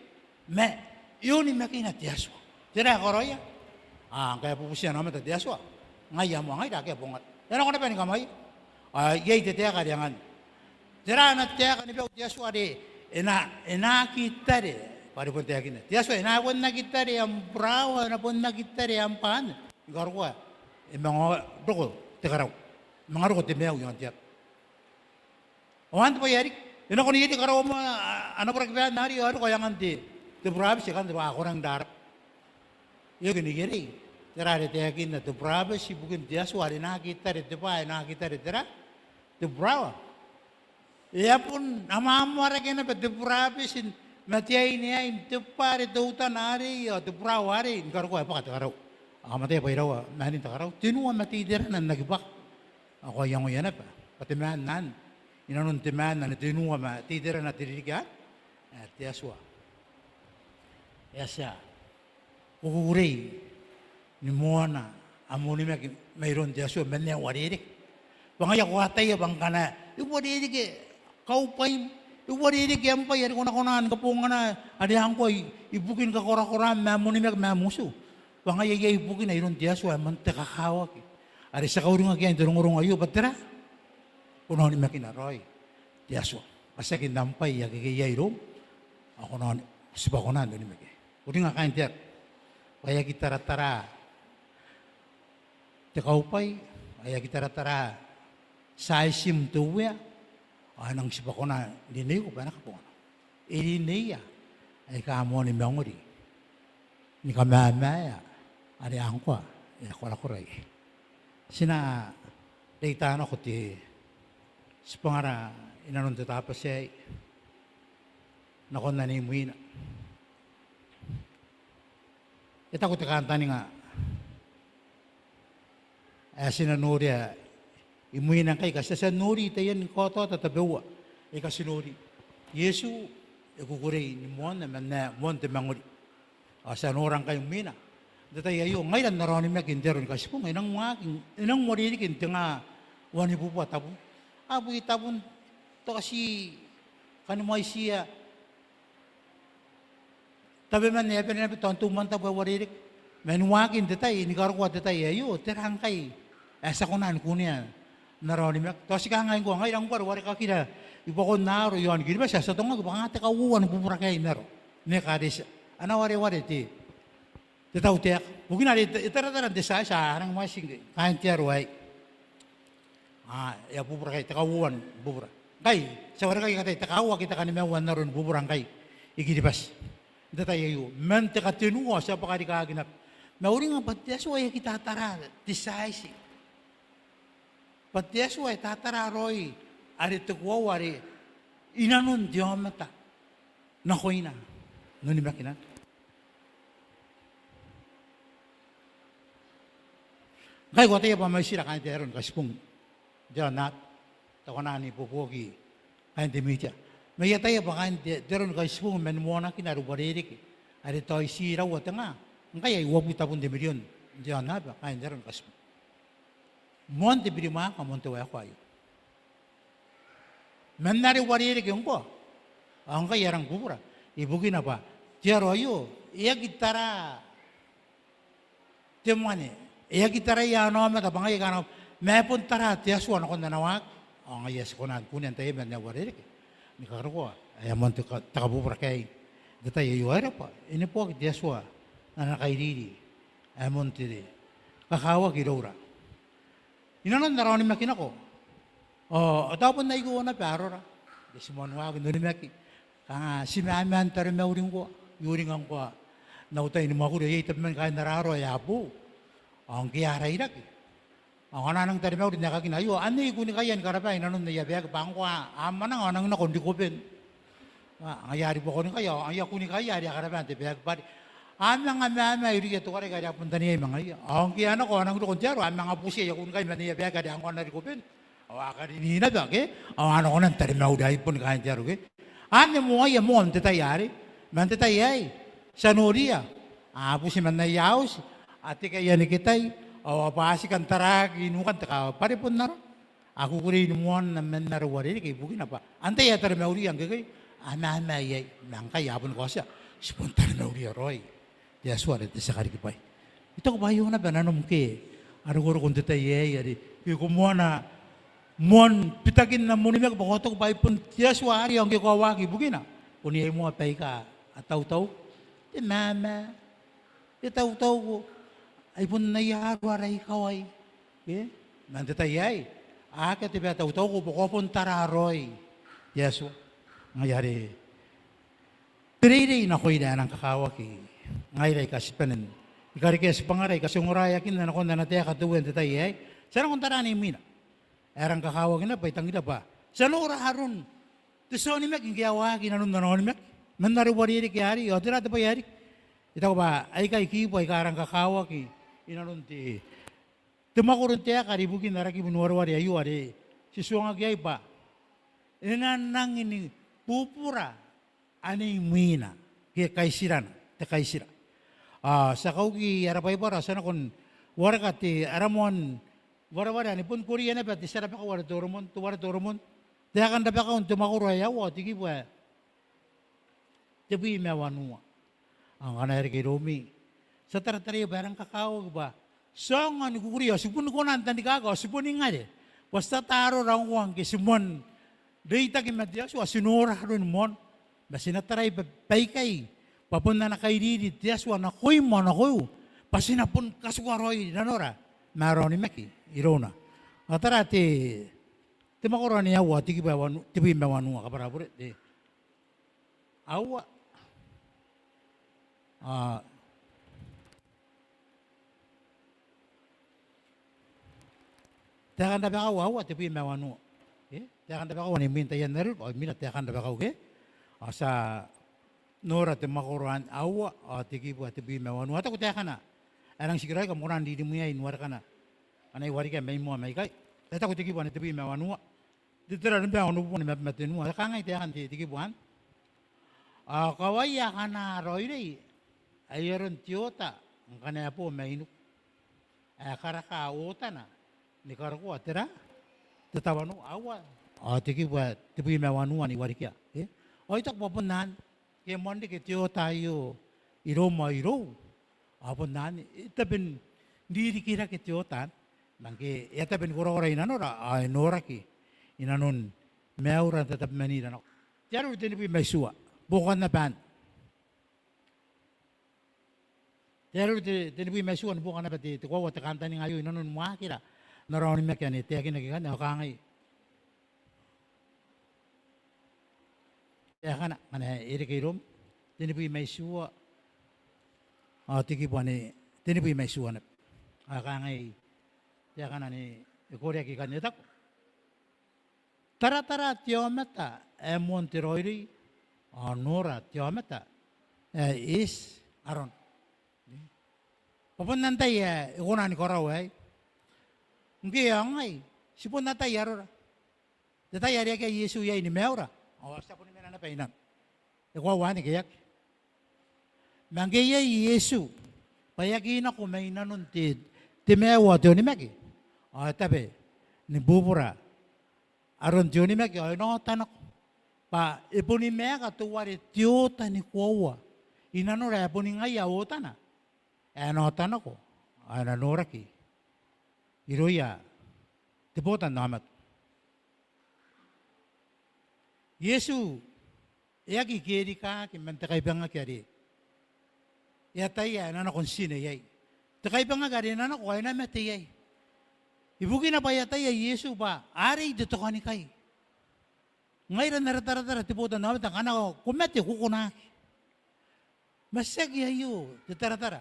ma e onimakina te Atua. Tera ae karaoia? A, ngkae e bubutiia ana aomata te Atua, ngaia moa ngaira ake a bongana. E a nako naba ni kamwaia. Ao iai te taeka are angan. Tera ana taeka naba te Atua are e na, e na aki tare, bwa are bon taekinna te Atua, e na bon aki tare am burawa, e na bon aki tare am bwa anne. Ni karokoa e manga roko te karau, e manga roko te maiu i aon te aba. Ao anne te bwai ae riki, e nako n iri karaoa moa ana buraki bwaan arei ao e roko, e angan te, te burabeti, e kan te bwa a korang raraba. E oki n ierei, tera are taekinna te burabeti ibukin te Atua are e na aki tare te bwa, e na aki tare tera, te burawa. E a bon amwaamwarake naba te burabeti ma te aine aei n te bwa are teutana arei ao te burawa arei, ni karokoa e bwaka te karau. Ao kam ataia bwa iraua maanin te karau? Tenua ma te iterana n aki bwaka. Ao ko a iangoia naba bwa te maan anne, inanon te maan anne tenua ma te iterana te ririki anne, e, te Atua e a tia. Ko kukurei ni moana am onimaki mairoun te Atua man ae uarereke? Bwa ngaia ko ataia bwa ngkana e uarereke kaubwaim, e uarereke am bwai are ko na kona ni kabongana are ngkoa i, ibukin kakorakoraam ma am onimaki ma am utu, bwa ngaia iai bukina iroun te Atua ae moan te kakawaki are ti a kauringaki iai n te rongorongo aio bwa tera? Ko na onimakina raoi te Atua bwa tiaki n am bwai ae kekeiai iroum, ao ko na on-, tibwa kona n onimaki iai. Uringa kaain te aro, bwa e aki taratara te kaubwai, ao e aki taratara tiaitim te Uea, ao e nang tibwa kona n rineiko bwa e na kabongana. E rineia aika moan mangori ni kamamaea are ngkoa e a korakora iai. Ti na reita nako te tibwangara inanon te Tabati aei nakon ane imwina. E taku te kantaninga ae ti na noria imwina ngkai, aika ti a tia n nori taiani kaotiota tabeua aika ti nori. Iesu e kukurei ni moanna man ae moan te mangori. Ao ti a nora ngkai imwina n te tai aio ngaira n ara onimaki n te Aro ni Kaitibong, e nang waaki, e nang uarereke n tengaa wanibubua tabun. A bwi tabun, tao ti kani mwaitiia tabeman ae bane naba tao n te umwantabu ae uarereke. Ma ni waaki n te tai, ni karokoa te tai aio, tera ngkai ae ti a kona ni kunea n ara onimaki? Tao ti kangai ngkoa, ngaira ngkoa are warekakira i buakon aaro i aon Kiribati, ti a atongaki bwa kanga te kauoua ni bubura aei n aaro n ekaretia. Ana wareware te, te tautaeka. Bukina are e taratara n te tiaiti, a nang mwaiti ngkai kaain te aro aei. A, e a bubura aei, te kauoua ni bubura. Ngkai ti a warekaki kataia, te kauoua ke te kanimaua n aaro ni bubura ngkai i Kiribati n te tai aio. Man te katenua ao ti a bwakarikaki naba. Ma uringa bwa te Atua e aki tatara te tiaiti, bwa te Atua e tatara raoi are te koaua are inanon te aomata nakoina n onimakinana. Ngkai ko ataia bwa mwaitira kaain te Aro ni Kaitibong n te aonnaba, tao ko na ni buobuoki kaain te media. Ma I ataia bwa kaain te, te Aro ni Kaitibong man moanakina are uarereke, are tao iti iraua te ngaa, ngkai ai uabwi tabun te mirion n te aonnaba kaain te Aro ni Kaitibong. Moan te birimwaaka, moan te waekoa aio. Man are uarereke ngkoa ao ngkai a rang bubura ibukina bwa te aro aio e aki tara te mwane, e aki taraia ana aomata bwa ngaia aika ana, ma e bon tara te Atua nakon ana waaki. Ao ngaia ti kona ni kunea n tai aei man ae uarereke ni karokoa ae a moan te ka, te kabubura aei n te tai aio. Ao e rabwa, e neboaki te Atua n ana kairiri ae moan te kakawaki iroura. Inanon ara onimaki nako ao tao bon aio naba arora are ti moan waaki n onimaki. Kanga ti mamaa n taromauri ngkoa, I uringa ngkoa n au tai ni mwakuri ao iai tabeman kaain ara aro ae a boou. Ao ngke a rairaki ao a na nang taromauri n aekakin aio, anne I kunikaia ni karabaa inanon aia baeki bwa ngkoa a mwananga ao a nang nako n rikoben. Ao ngaia a ribwako ni kaia, ao ngaia kunikaia are a karabaa n te baeki bwa are a manga mamaa irouia te koraki are a bon taneiai ma ngaiia. Ao ngke a nako ao a nang roko n te aro, a manga butia aia kunikai man aia baeki are ngkoa a na rikoben. Ao a karini naba ke, ao a na kona n taromauri, ai bon kaain te aro ke. Anne moaia moa n te tai arei. Ma n te tai aei ti a noriia a buti man aia auti, a teke aia neketai, ao a bwatika n taraaki i nukan te kaawa bwa are bon arona. A kukurei ni moanna man are uarereke ibukina bwa antai ae taromauriia ngkekei? A mamaa iai. Ma ngkai a boni kaotia, ti bon taromauriia raoi te Atua are te tia karikibwai. I taku bwa aio naba nanom ke a rokoroko n te tai aei are, e, ko moana moan bitakin am onimaki bwa ko taku bwa ai bon te Atua arei ao ngke ko a waaki ibukina bon iai moa baika a tautauko. Te mama, e tautauko. Ai bon aia aro ara ikawai. Ke? Man te tai aei, akea te bwai ae tautauko bwa ko a bon tara raoi te Atua. Ngaia are te reirei nakoira ae rang kakawaki ngaira aika ti bane n ikarekea tibwangara aika ti ongora ae akea nakon ana taeka te Uea n te tai aei. Ti a nakon tara anne imwina. Ae rang kakawaki naba bwa I tangiria bwa ti a nora aron te tia onimaki ngke e a waaki inanon ana onimaki man are uarereke arei, ao tera te bwai ae riki. I taku bwa aikai kibu aika rang kakawaki inanon te, te mwakoro n taeka are ibukin ara kibu ni wareware aio are ti tuangaki iai bwa e na rangi ni bubura ane imwina ke kaitirana, te kaitira. Ao ti a kauki ara Baibara ao ti a nako n wareka te ara moan wareware ane bon korea naba te tia rabakau are Toromon, teuare Toromon. Taeka n Rabakau n te mwakoro ae aua ao te kibu ae tebwi ma wanua. Ao ngkana e reke iroumi, ti a tarataraia bwa e rang kakawaki bwa ti aonga ni kukurei ao ti boni kona n tanrikaki ao ti boni ngare bwa ti ata arora ngkoa ngke ti moan reitaki ma te Atua, ti nora aroni moana. Ma ti na tarai bwa baikai bwa bon ana kairiri te Atua nakoim ao nakoiu bwa ti na bon katikua raoi nanora ma ara onimaki irouna. Ao tara te, te mwakoro ane aua, te kibu ae wanu, tebwi ma wanua, kabwara bure, te aua. A, Taeka n Rabakau aua, tebwi ma wanua. E, Taeka n Rabakau ane imwin taian areru, ao imwina Taeka n Rabakau ke. Ao ti a nora te mwakoro ane aua, ao te kibu ae tebwi ma wanua. E taku taekana ae rang tikiraoi, kam kona n ririmwia i warekana. Ngkana I warekia mai moa mai ikai. E taku te kibu ane tebwi ma wanua. Te tera naba onobubua nimabwi ma tenua. E kangai taekan te, te kibu anne. Ao kawaia akana raoiroi ai aron te oota ngkana e bo mainiku ae karaka otana ni karokoa tera? Te tawanou. Aua. Ao te kibu ae tebwi ma wanua ane I warekia. E? Ao I taku bwa bon anne. Ngke e moan reke te oota aio iroum ao irou, ao bon anne, e tabe n ririkirake te oota anne. Ma ngke e a tabe ni korakora i nanora, ao e noraki i nanon maiura n tatabemanira nako. Te Areru tenibwi ma itiua, buokan naba anne. Te Areru te, tenibwi ma itiua ni buoka naba te, te koaua, te kantaninga aio i nanon waakira n ara onimaki ane e taekinaki ikanne, ao e kangai. Taekana, ngkana e reke iroum, tenibwi ma itiua, ao te kibu ane tenibwi ma itiua naba. Ao e kangai taekana ane e koreaki ikanne, e taku. Taratara te aomata ae moan te raoiroi, ao nora te aomata ae eti arona. Bwa bon antai ae e kona ni karaoa aei? Ngke ao ngai, ti bon atai arora. Te tai are akea Iesu iai ni maiura, ao ti a boni mena naba i nano. E koaua anne ke e aki? Ma ngke iai Iesu, bwa e aki nako mai nanon te, te maiu ao te onimaki, ao e tabe ni bubura aron te onimaki ao e na oota nako. Bwa e boni maeka teuare te oota ni koaua i nanora ae boni ngaia ootana ae na oota nako ao e na noraki irouia te botannaomata. Iesu e aki kerikaaki man te kaibangaki are e ataia ae e na nako n tine iai. Te kaibangaki are e na nako ao e na mate iai. Ibukina bwa e ataia Iesu bwa arei te tokanikai. Ngaira n ara taratara te botannaomata ngkana ko mate ko konaki. Ma tiaki aio te taratara.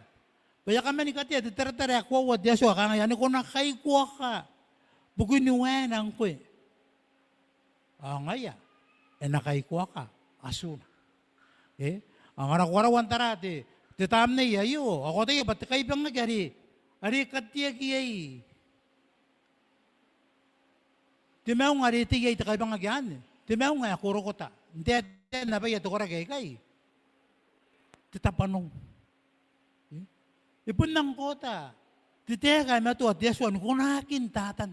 Bwa e a kaman katea te taratara ae koaua te Atua, kangai ane ko na kaikoaka bukini waena ngkoe. Ao ngaia e na kaikoaka atuna. E? Ao ngkana ko karaua n tara te, te tamnei aio, ao ko ataia bwa te kaibangaki are, are kateaki iai te maunga are e tei iai te kaibangaki anne, te maunga ae Korokota. N taetae n abaia te koraki aikai, te tabwanou. E? E bon nang kaota te taeka ae matoa te Atua ni konakin Tatan.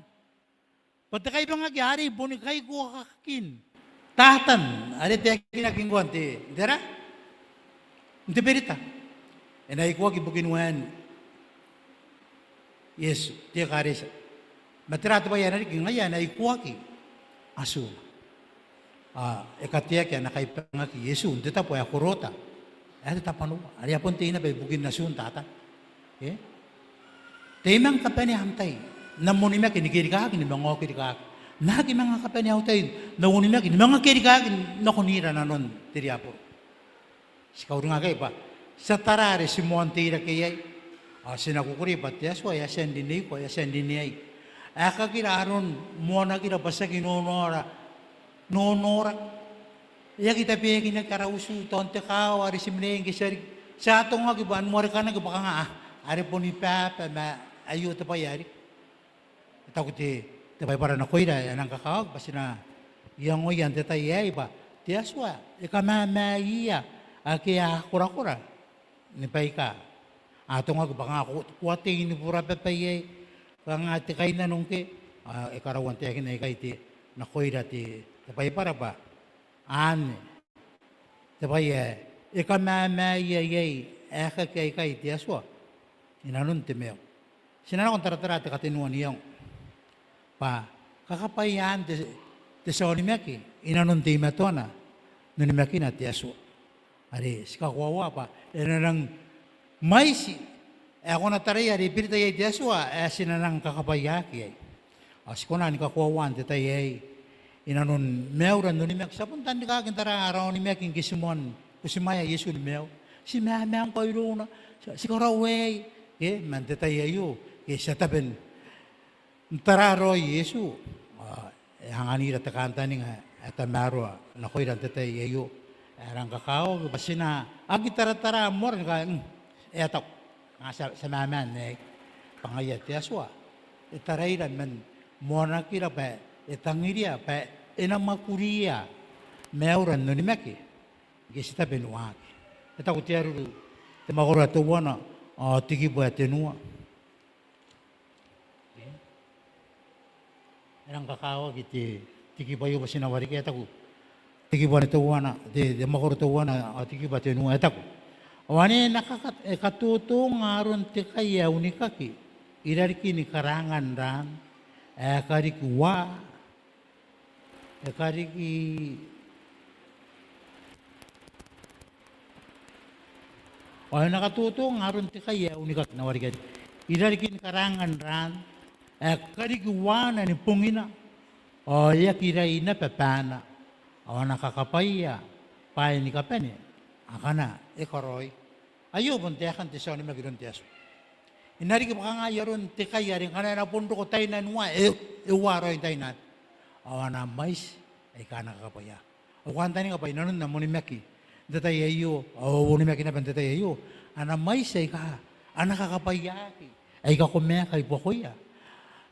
Bwa te kaibangaki arei boni kaikoakakin Tatan are taekinaki ngkoa n te, n tera? N te berita. E na ikoaki bukini waen Iesu, te ekaretia. Ma tera te bwai ae na riki? Ngaia ae na ikoaki atuna. Ao e kateaki ana kaibangaki Iesu n te tabo ae Korota, ae te tabwanoa, are e a bon tei naba ibukin atun Tatan. E? Ti manga kabanea am tai n am onimaki ni kerikaaki, ni manga oki rikaaki. N aki manga kabanea au tai n au onimaki ni manga kerikaaki nakon ira nanon te riaboro. Ti kauringaki bwa ti a tara are ti moan teirake iai. Ao ti na kukurei bwa te Atua e a tia n rineiko, e a tia n rineai. Aekakira aron moanakira bwa ti aki nonoora, nonoora. E aki tabeakinaki ara utu, tao n te kaawa are ti mena iai ngke ti a riki. Ti a atongaki bwa n warekanaki bwa kanga, a, are boni baba, ma aio te bwai ae riki. E taku te, te Baibara nakoira ae a nang kakawaki bwa ti na iangoia n te tai aei bwa te Atua e kamamaeia ake a korakora ni baika a atongaki bwa kanga ko, ko a tei ni burababa iai, kanga te kainnano ngkoe. Ao e karaua n taekinna ikai te, nakoira te, te Baibara bwa anne te bwai ae e kamamaeia iai aekaki aikai te Atua inanon te maiu. Ti na nako n taratara te katenua n iango bwa kakabwaiaan te, te tia onimaki inanon teimatoana n onimakina te Atua. Are ti kakoaua bwa e na nang mwaiti ae ko na taraia are e berita iai te Atua ae ti na nang kakabwaiaaki iai. Ao ti kona ni kakoaua n te tai aei inanon maiura n onimaki. Ti a bon tanrikaaki n tara ara onimaki ngke ti moan butimwaea Iesu ni maiu. Ti mamangkoa irouna, ti, ti karaoa aei. Ke, ma n te tai aio, ke ti a tabe n n tara raoi Iesu. Ao e anganira te kantaninga ae tamaroa nakoira n te tai aio. E rang kakawaki bwa ti na aki taratara moara ni kangai, mm, e a tau. Kanga ti a, ti a mamaa n aei. Bwa ngaia te Atua e taraira man moanakira bwa e tangiria bwa e na mwakuria maiura n onimaki ngke ti tabe ni waaki. E taku te Areru, te mwakoro ae teuana ao te kibu ae tenua. E rang kakawaki te, te kibu aio bwa ti na warekia. E taku te kibu ae teuana, te, te mwakoro teuana ao te kibu ae tenua, e taku: Ao ane e na kaka, e katotonga aron te kai ae unikaki i rarikin karangan raan ae kariki uaa, e kariki, ao e na katotonga aron te kai ae unikaki, na warekia, i rarikin karangan raan ae kariki uaana ni bongina, ao e aki rai naba baana, ao a na kakabwaia bwaai ni kabane akana e karaoi. Aio bon taekan te tia onimaki iroun te Atua. E na riki bwa kanga ai aron te kai are ngkana e na bon roko taina n uaa, e, e uaa raoi n taina. Ao a na mwaiti aika a na kakabwaia. Au kantaninga bwa inanon am onimaki n te tai aio, ao au onimaki naba n te tai aio, a na mwaiti aika a na kakabwaiaki, aika ko maeka i buakoia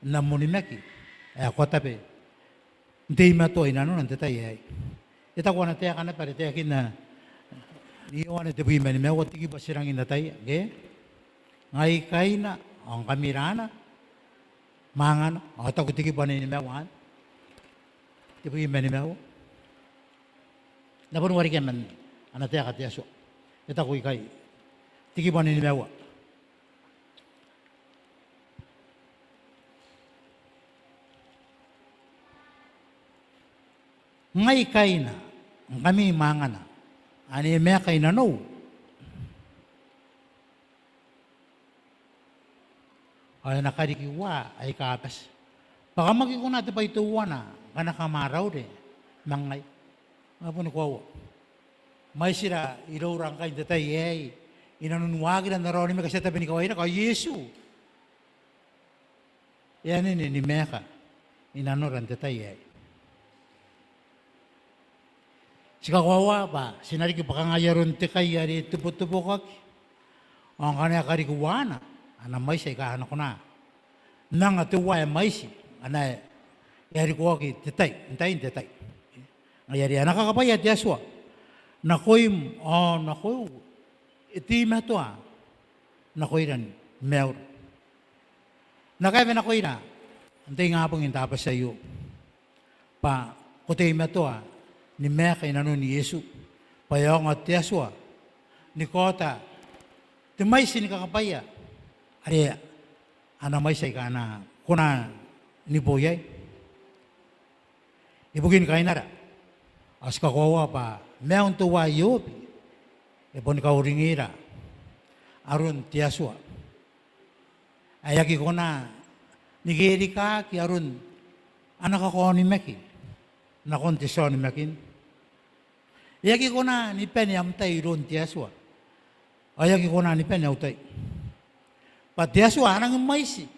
n am onimaki ae ko a tabe n teimatoa inanona n te tai aei. E taku ana taeka naba are taekinna n Ioane tebwi ma nimaua, te kibu ae ti rangi n ataia, ke? Ngai kaina, ao ngkami raana, mwaangana, ao e taku te kibu ae nimaua anne. Tebwi ma nimaua. N na boni warekia man ana taeka te Atua. E taku ikai, te kibu ae nimaua. Ngai kaina, ngkami mwaangana, ane maeka inanou, ao e na kariki uaa aika bati. Bwa kam aki kona te bwai teuana ngkana kam a raure ma ngai. Ao boni koaua. Mwaitira iroura ngkai n te tai aei, inanon waakira n ara onimaki aika ti a tabe ni kawairaka, ao Iesu e a nene ni maeka inanora n te tai aei. Ti kakoaua bwa ti na riki bwa kanga ai aron te kai are tebotebokaki. Ao ngkana e kariki uaana, a na mwaiti aika a na kona n anga te uaa ae mwaiti ngkana e a rikoaki te tai, n tai, n te tai. Ngaia are ana kakabwaia te Atua nakoim ao nakoiu, e teimatoa nakoira ni maiura. N na kaea nakoira n te ingabong n Tabati aio bwa ko teimatoa ni maeka inanon Iesu, bwa e aonga te Atua ni kaota te mwaiti ni kakabwaia are ana mwaiti aika a na kona ni bo iai. Ibukin kainara, ao ti kakoaua bwa maiun teuaei Iobi e boni kauringira aron te Atua ae aki kona ni kerikaki aron ana kakaonimaki nakon te tia onimakin. E aki kona ni bane am tai iroun te Atua, ao e aki kona ni bane au tai. Bwa te Atua a rangi ni mwaiti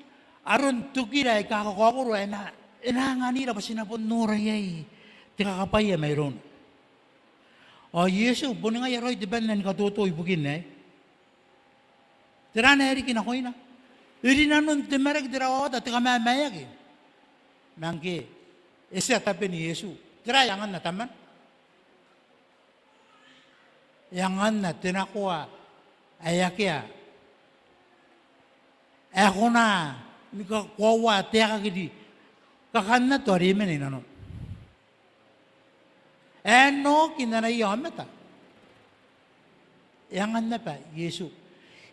aron tokira aika kakaokoro ae e na, e na anganira bwa ti na bon nora iai te kakabwaia mairouna. Ao Iesu boni ngaia raoi te banna ni katoto ibukin aei. Tera ae riki nakoina? E rinanon te maraki, te rawawata, te kamamaeaki. Ma ngke e tia taben Iesu, tera ae anganna Tamana? E anganna te nakoa ae akea ae kona ni kakoaua te aeka ni kakannato are e mena inanona. E na oki n anaia aomata. E angan naba Iesu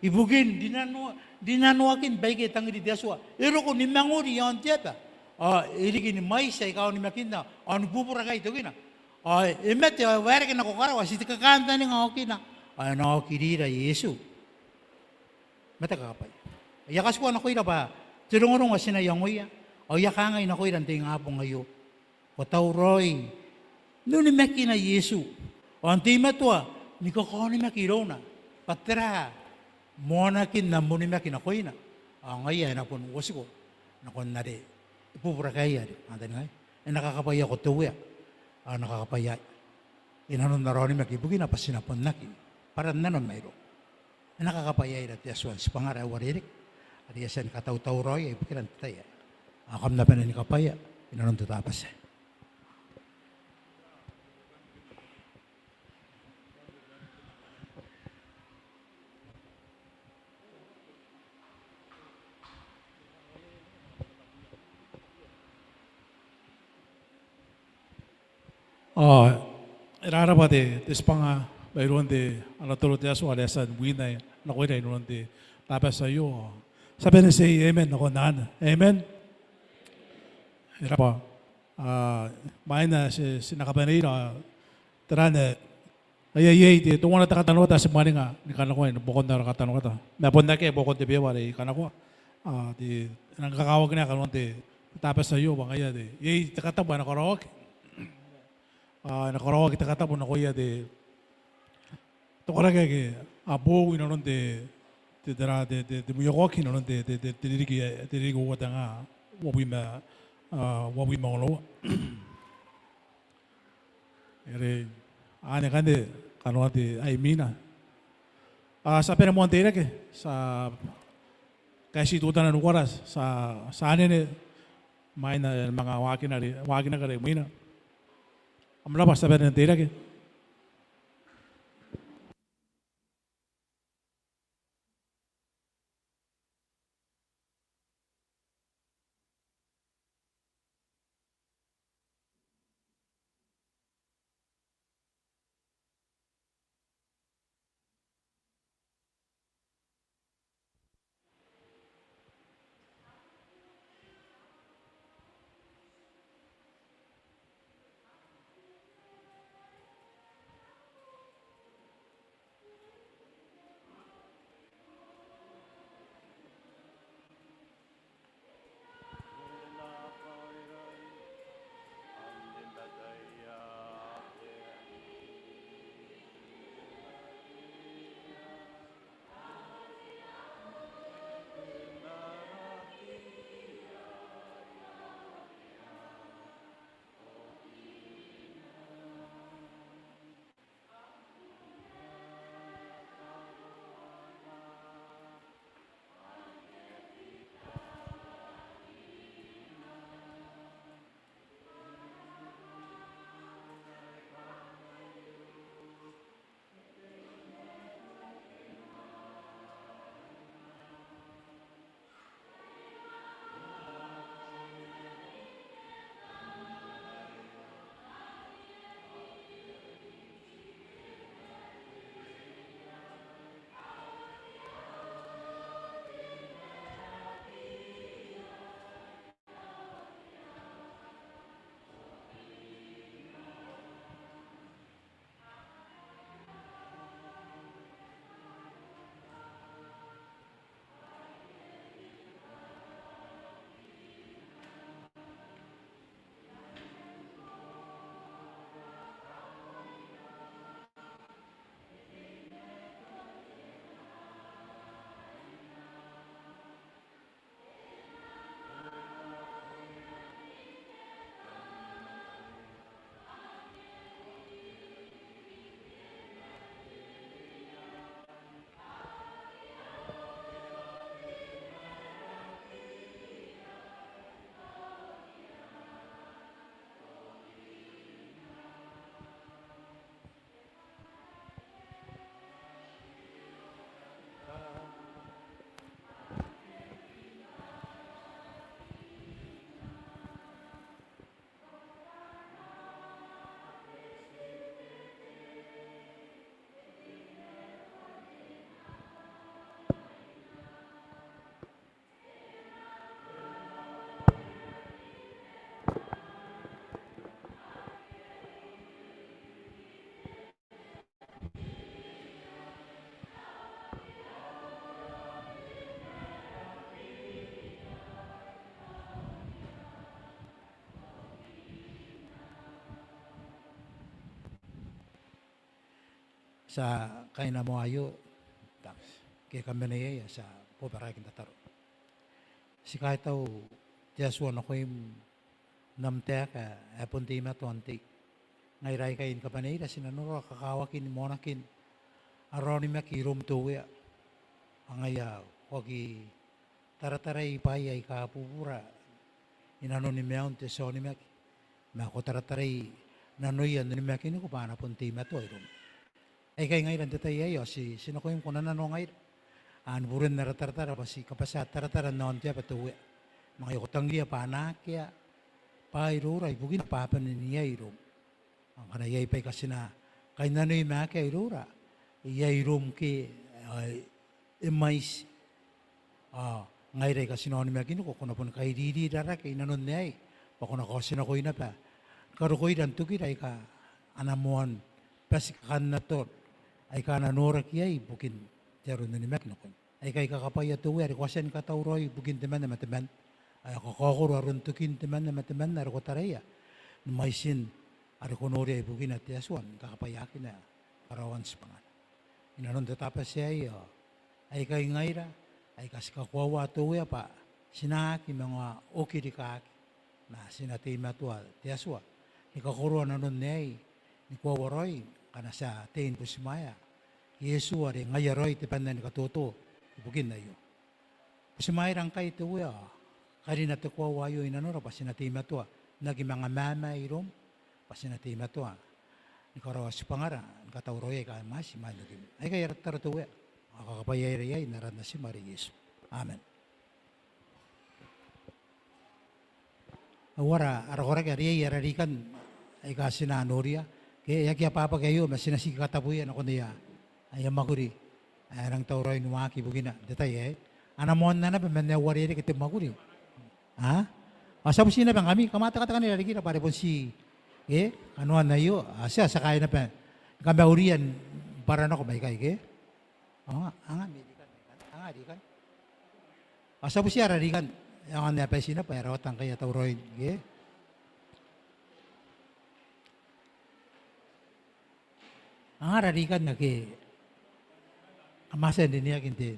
ibukin rinanoa, rinanoakin baike e tangiri te Atua. E roko ni mangori iaon te aba ao e riki ni mwaiti aika onimakinna ao ni bubura ikai tokina. Ao e mate ao e waerake nako karawa, ti te kakantaninga okina. Ao e na okirira Iesu ma te kakabwaia. I a katikua nakoira bwa te rongorongo ae ti na iangoia, ao I a kangai nakoira n te ingabong aio, ko tauraoi n onimakina Iesu ao n teimatoa ni kakaonimaki irouna. Bwa tera moanakin am onimaki nakoina, ao ngaia e na bon uotiko nakon are e bubura ikai are kantaningaia. E na kakabwaiako te Uea ao e na kakabwaiai inanon ara onimaki ibukina bwa ti na bon aki bwara nano mairouna. E na kakabwaiaira te Atua n tibwangara ae uarereke are I a tia ni katauraoia ibukira n te tai aei. Ao kam na bane ni kabwaia inanon te Tabati aei. Ao e rarabwa te, te tibwanga mairoun te, ara toro te Atua are e a tia ni wina nakoira inanon te Tabati aio. Ti a bane n ti amen nakon anne. Amen. E raba. A, imwaina ti, ti na kabaneira, tera ae, aia, iai te, teuana te katanoata ae ti mwaninga ni kanakoa i buakon ara katanoata. Ma bon akea i buakon te beeba are I kanakoa. A, te, e nang kakawakina kanoan te, te Tabati aio bwa ngaia te, iai te katabu ae na karaoaki. A, e na karaoaki te katabu nakoia te, te koraki ake a boou inanon te, te, tera, te, te, te mwiokoaki inanon te, te, te, te ririki, te ririki uoua tenga uabwi ma, a, uabwi ma onoua. Are anne ngkanne kanoan te, ai imwina. A, ti a bane moa n teirake, ti a kaeti teutana n uara, ti a, ti a anene, imwaina e manga waakinaki are, waakinaki are imwina. Kam raba, ti a bane n teirake. Ti a kaina moa aio, ke kam na iai, ti a bobaraaki n tataro. Ti kaitau te Atua nakoim n am taeka ae bon teimatoa n tei. Ngaira aikai ni kabaneira ti na nora kakawakin moanakin ara onimaki iroum te Uea. Ao ngaia ko aki taratarai bwaai aika bubura i nanoni maiun te tia onimaki, ma ko taratarai nanoia n onimakiniko bwa a na bon teimatoa iroum. Aikai ngaira n te tai aei ao ti, ti nakoim ko na nanoangaira. Ao ni buren ara taratara bwa ti kabatia taratara n aon te aba te Uea. Ma ngaia ko tangiria bwa a na akea bwaai iroura ibukina bwa a bane n iai iroum. Ao ngkana iai baika ti na kainnanoi ma akea iroura, iai iroum ke, ao e mwaiti. Ao ngaira aika ti na onimakiniko, ko na boni kairirirake i nanon aei, bwa ko na kaotinakoi naba karokoira n tokira aika a na moan bati kakannaton aika a na noraki iai ibukin te aro n onimaki nakoim. Aikai kakabwaia te Uea are ko a tia ni katauraoi ibukin temanna ma temanna. Ao e kakaokoro aron tokin temanna ma temanna are ko taraia ni mwaitin are ko noria ibukina te Atua ni kakabwaiaakina karaoan tibwangana. I nanon te Tabati aei ao aikai ngaira aika ti kakoaua te Uea bwa ti na aki manga oki rikaaki, ma ti na teimatoa te Atua ni kakoroa nanon aei ni koaua raoi ngkana ti a tei ni butimwaea Iesu are ngaia raoi te banna ni katoto ibukin aio. Butimwaeira ngkai te Uea, karina te koaua aio i nanora bwa ti na teimatoa n aki manga mamae iroum, bwa ti na teimatoa ni karaoa tibwangara ni katauraoia aika a mwaiti imwain okim. Aikai ara tataro te Uea, ao kakabwaiaira iai n aran Natim are Iesu. Amen. Ao ara, ara koraki are iai ara rikan aika ti na noria, ke e aki abwabwaki aio ma ti na ti katabuia nakon aia, aia mwakuri ae a nang tauraoi ni waaki ibukina n te tai aei. A na moanna naba man ae uarereke te mwakuri. A? Ao ti a buti naba ngkami, kam a tekateka n irarikira bwa are bon ti, e, kanoan aio, ao ti a, ti a kaai naba ni kamauria ni bwara nako maikai, ke? Ao anga, anga, anga rikan, anga rikan. Ao ti a buti ara rikan, e aonga n ae baitina bwa e rawata ngkai a tauraoi, ke? Anga ara rikan ake kam a tia n rineaki n te,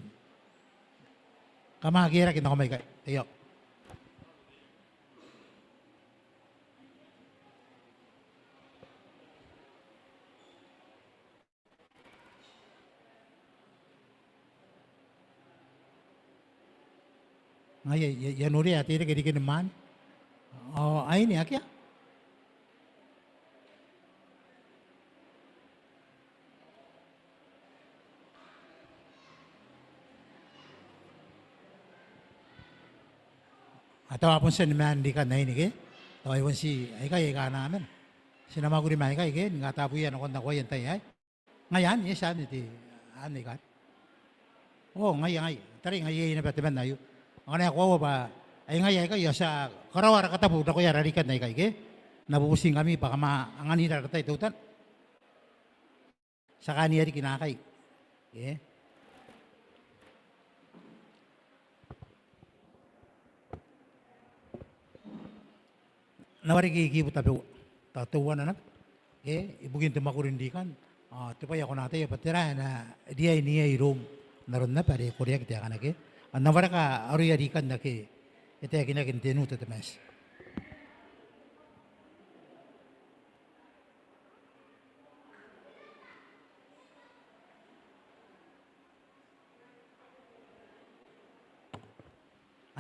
kam a kerake nako maikai, io. Ngaia, I a, I a noria ae teirake rikini mwaane. Ao aine akea? A tao a bon tia ni maan rikan aine ke? Tao ai bon ti aikai aika a na mena. Ti na mwakuri ma aikai ke? Ni katabuia nakon nakoaia n tai aei. Ngaia anne, e tia anne te, anne ikai. O, ngaia, ngaia. Tarai ngaia iai naba temanna aio. Ao ngkana e koaua bwa ai ngaia aikai ao ti a karaoa ara katabu nakoia ara rikan aikai ke? N na bubutingkami bwa kam a anganira ara tai teutana. Ti a kaania riki naakai. Ke? N na wareki kibu tabeua. Tao teuana naba. Ke, ibukin te mwakuri n rikan. Ao te bwai ae ko na ataia bwa tera ae na riai n iai iroum. N aron naba are e koreaki taekana ke. Ao N na wareka aroia rikan ake e taekinaki n te Nu Tetemanti.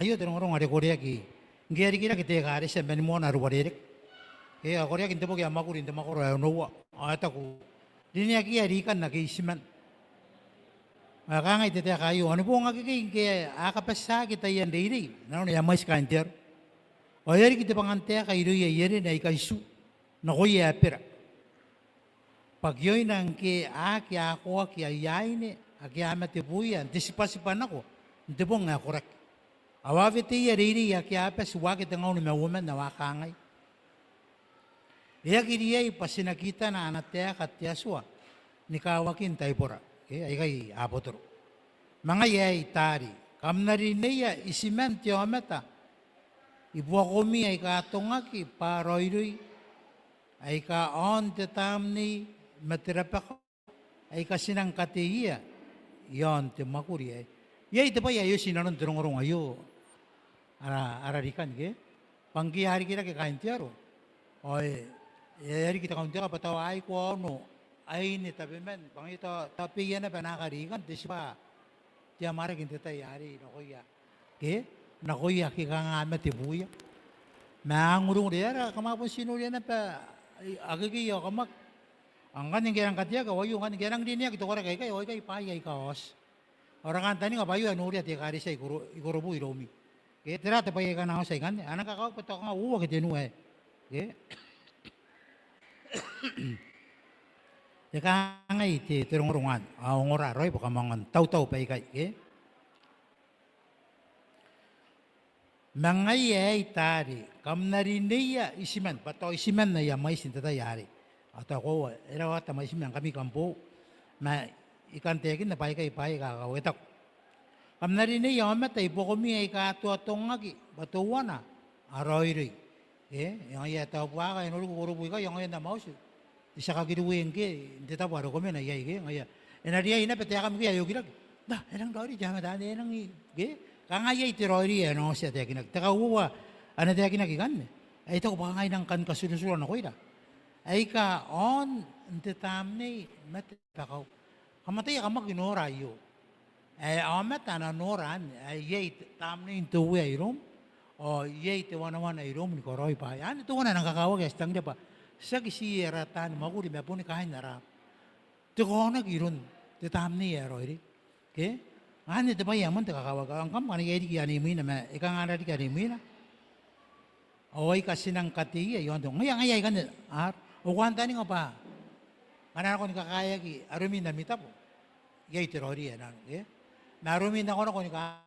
Aio te rongorongo are koreaki ngke e a rikirake te ekaretia man moana are uarereke. Ke e a koreaki n te boki ae Mwakuri n te mwakoro ae onoua. Ao e taku, rineakiia rikan ake itiman. Ao e kangai te taeka aio, ao ni boong akekei ngke a kabatiaaki taian reirei, nanona e a mwaiti kaain te aro. Ao e a riki te bwangantaeka irouia i Erene aika itiua, nakoia ae bera. Bwa kioina ngke a aki akoaki aia aine ake a mate buia n te tibwatibwa nako n te bong ae koraki. Ao a weteia reirei ake a bati uake tengaun ma uoman ao a kangai, e aki riai bwa ti na kitana ana taeka te Atua ni kawakin taibora. Ke, aikai abotoro. Ma ngaia aei taari, kam na rineia itiman te aomata i buakomi aika atongaki bwa raoiroi, aika aon te tamnei ma te rabakau, aika ti nang kateia i aon te mwakuri aei. Iai te bwai ae oti inanon te rongorongo aio, ara, ara rikan ke. Bwa ngke a rikirake kaain te aro ao e, e a riki te kauntira bwa tao a aikoa aono aine tabeman, bwa ngaia tao, tao baiia naba naaka rikan te tibwa te amwarake n te tai arei nakoia ke, nakoia ake kanga a mate buia. Ma a ngurunguru, e aera kam a bon ti noria naba akekei ao kamwaki? Ao ngkanne ngke e rang kateaki, ao aio ngkanne ngke e rang rineaki te koraki aikai, ao aikai bwaai aika a oti. Ao ara kantaninga bwa aio ae noria te ekaretia i Koro, i Korobu iroumi. Ke, tera te bwai ae kanga a oti aikanne? A nang kakawaki bwa tao kanga uoua ke tenua aei ke. E kangai te, te rongorongo anne, ao ongora raoi bwa kam aonga n tautau baikai ke. Ma ngaia aei taari, kam na rineia itiman, bwa tao itiman aia mwaiti n te tai arei. Ao tao koaua, e rawata mwaitiman ngkami kam boou. Ma I kan taekinna bwa aikai bwaai aika kakawaki. E taku: Kam na rineia aomata i buakomi aika a tuatongaki, bwa teuana a raoiroi. E, e ngaia ae tao buaka e noriko Korobu ikai, ao ngaia n am auti ti a kakiriwe ngke n te tabo are ko mena iai ke. Ngaia e na riai naba taekami ke ae okiraki. Na, e nang raoiroi te aomata anne, e nang i ke. Kanga iai te raoiroi ae e na oti ae taekinaki. Te kauoua ae na taekinaki ikanne ae I taku bwa kanga I nang kan katuruturua nakoira aika aon te tamnei ma te rabakau. Kam ataia, kam aki nora aio. Ae aomata a na nora anne, ae iai tamnein te Uea iroum, ao iai te wanawana iroum ni karaoi bwaai. Anne teuana ae nang kakawaki ae ti tangiria bwa tiaki ti ara taani mwakuri ma boni kaain ara, te kaonaki iroun te tamnei ae raoiroi. Ke? Anne te bwai ae moan te kakawaki. Ao ngkam ngkana iai riki anne imwina, ma e kanga a na riki anne imwina? Ao aika ti nang kateia i aon te, ngaia, ngaia aikanne. Ao ko kantaninga bwa ngkana a nako ni kakaeaki aromi n ami tabo, iai te raoiroi ae nano, e? Ma aromi nakonako ni ka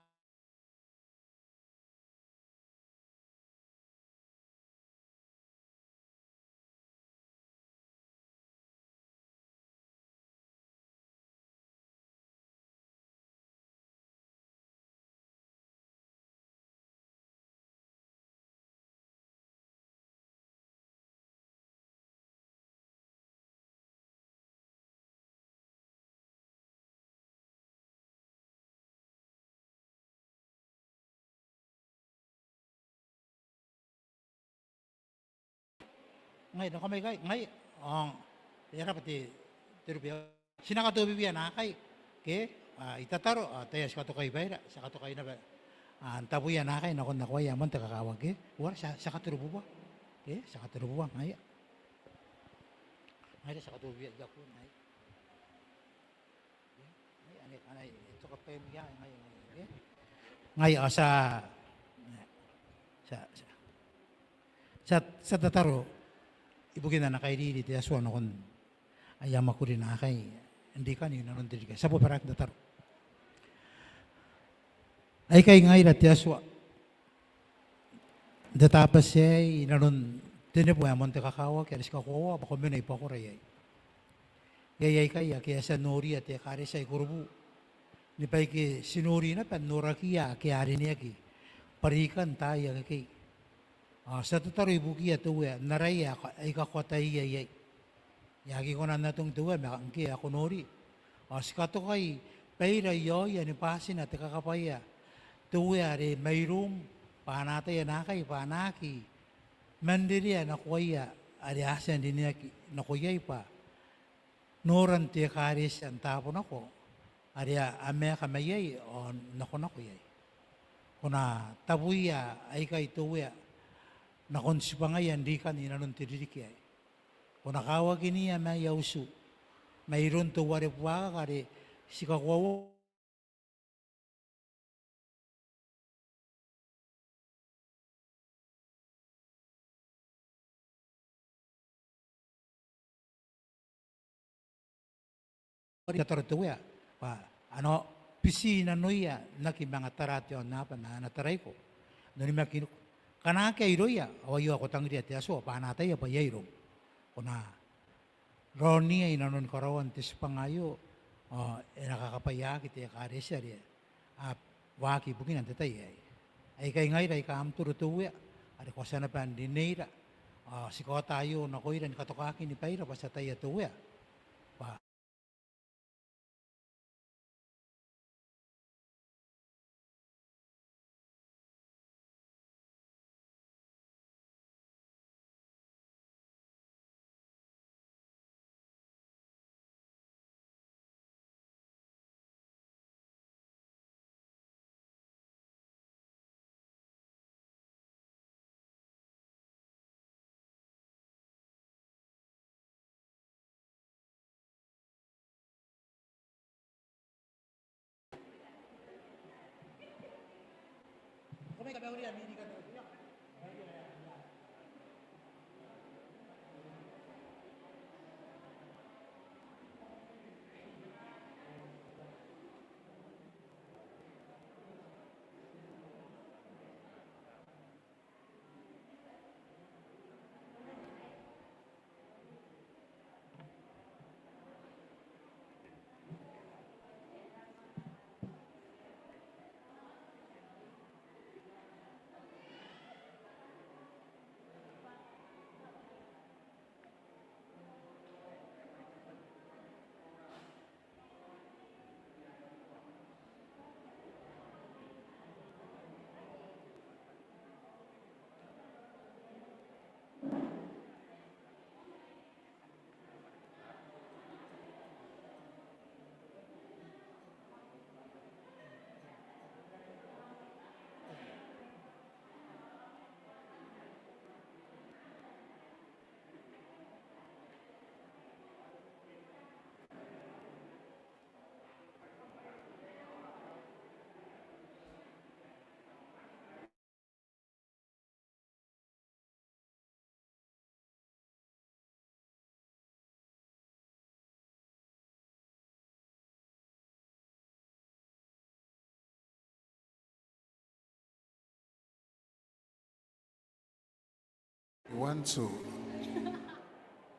Ngai, nakomai ikai, ngai, ao e a raba te, te rube. Ti na katobibia naakai, ke, a, I tataro, a, taiaoka ti katokai baira, ti a katokai naba, a, n tabuia naakai nakon nakoaia ae moan te kakawaki, ke. Uara, ti a, ti a katorobubua, ke, ti a katorobubua, ngaia. Ngaira ti a katobibia, I a kun, ngaia. Ngai, ao ti a, ti a, ti a, ti a tataro ibukin ana kairiri te Atua nakon aia mwakuri naakai n rikan i nanon te ririki aei. Ti a bobaraaki n tataro. Aikai ngaira te Atua n te Tabati aei, i nanon te nebo ae moan te kakawaki are ti kakoaua bwa ko mena i buakora iai. Iai aikai ake a tia n noria te ekaretia i Korobu, ni baike ti nori naba n norakiia ake a rineaki bwa rikan taai akekei. Ao ti a tataro ibukiia te Uea n araia aika ko ataia iai. E aki kona n atongi te Uea ma ngke ae ko nori. Ao ti katokai baira i aoia ni bwatina te kakabwaia te Uea are mairoum, bwa a na ataia naakai bwa a na aki manrerea nakoaia are a tia n rineaki nako iai bwa noran te ekaretia n taabo nako are a maeka mai iai ao n nakonako iai. Ko na tabuia aikai te Uea nakon tibwangaia n rikan i nanon te ririki aei. Ko na kawakinia ma aia utu mairoun teuare buakaka are ti kakoaua Ko na tataro te Uea bwa a na biti nanoia n aki manga tara te aonnaba ma a na taraiko n onimakiniko. Ngkana akea irouia ao aio ae ko tangiria te Atua bwa a na ataia bwa iai iroum. Ko na raonia i nanoni karaoan te tibwanga aio ao e na kakabwaiaki te ekaretia are a waaki ibukina n te tai aei. Aikai ngaira aika am toro te Uea are ko a tia naba n rineira ao ti kaota aio nakoira ni katokaki ni baira bwa ti ataia te Uea bwa One, two.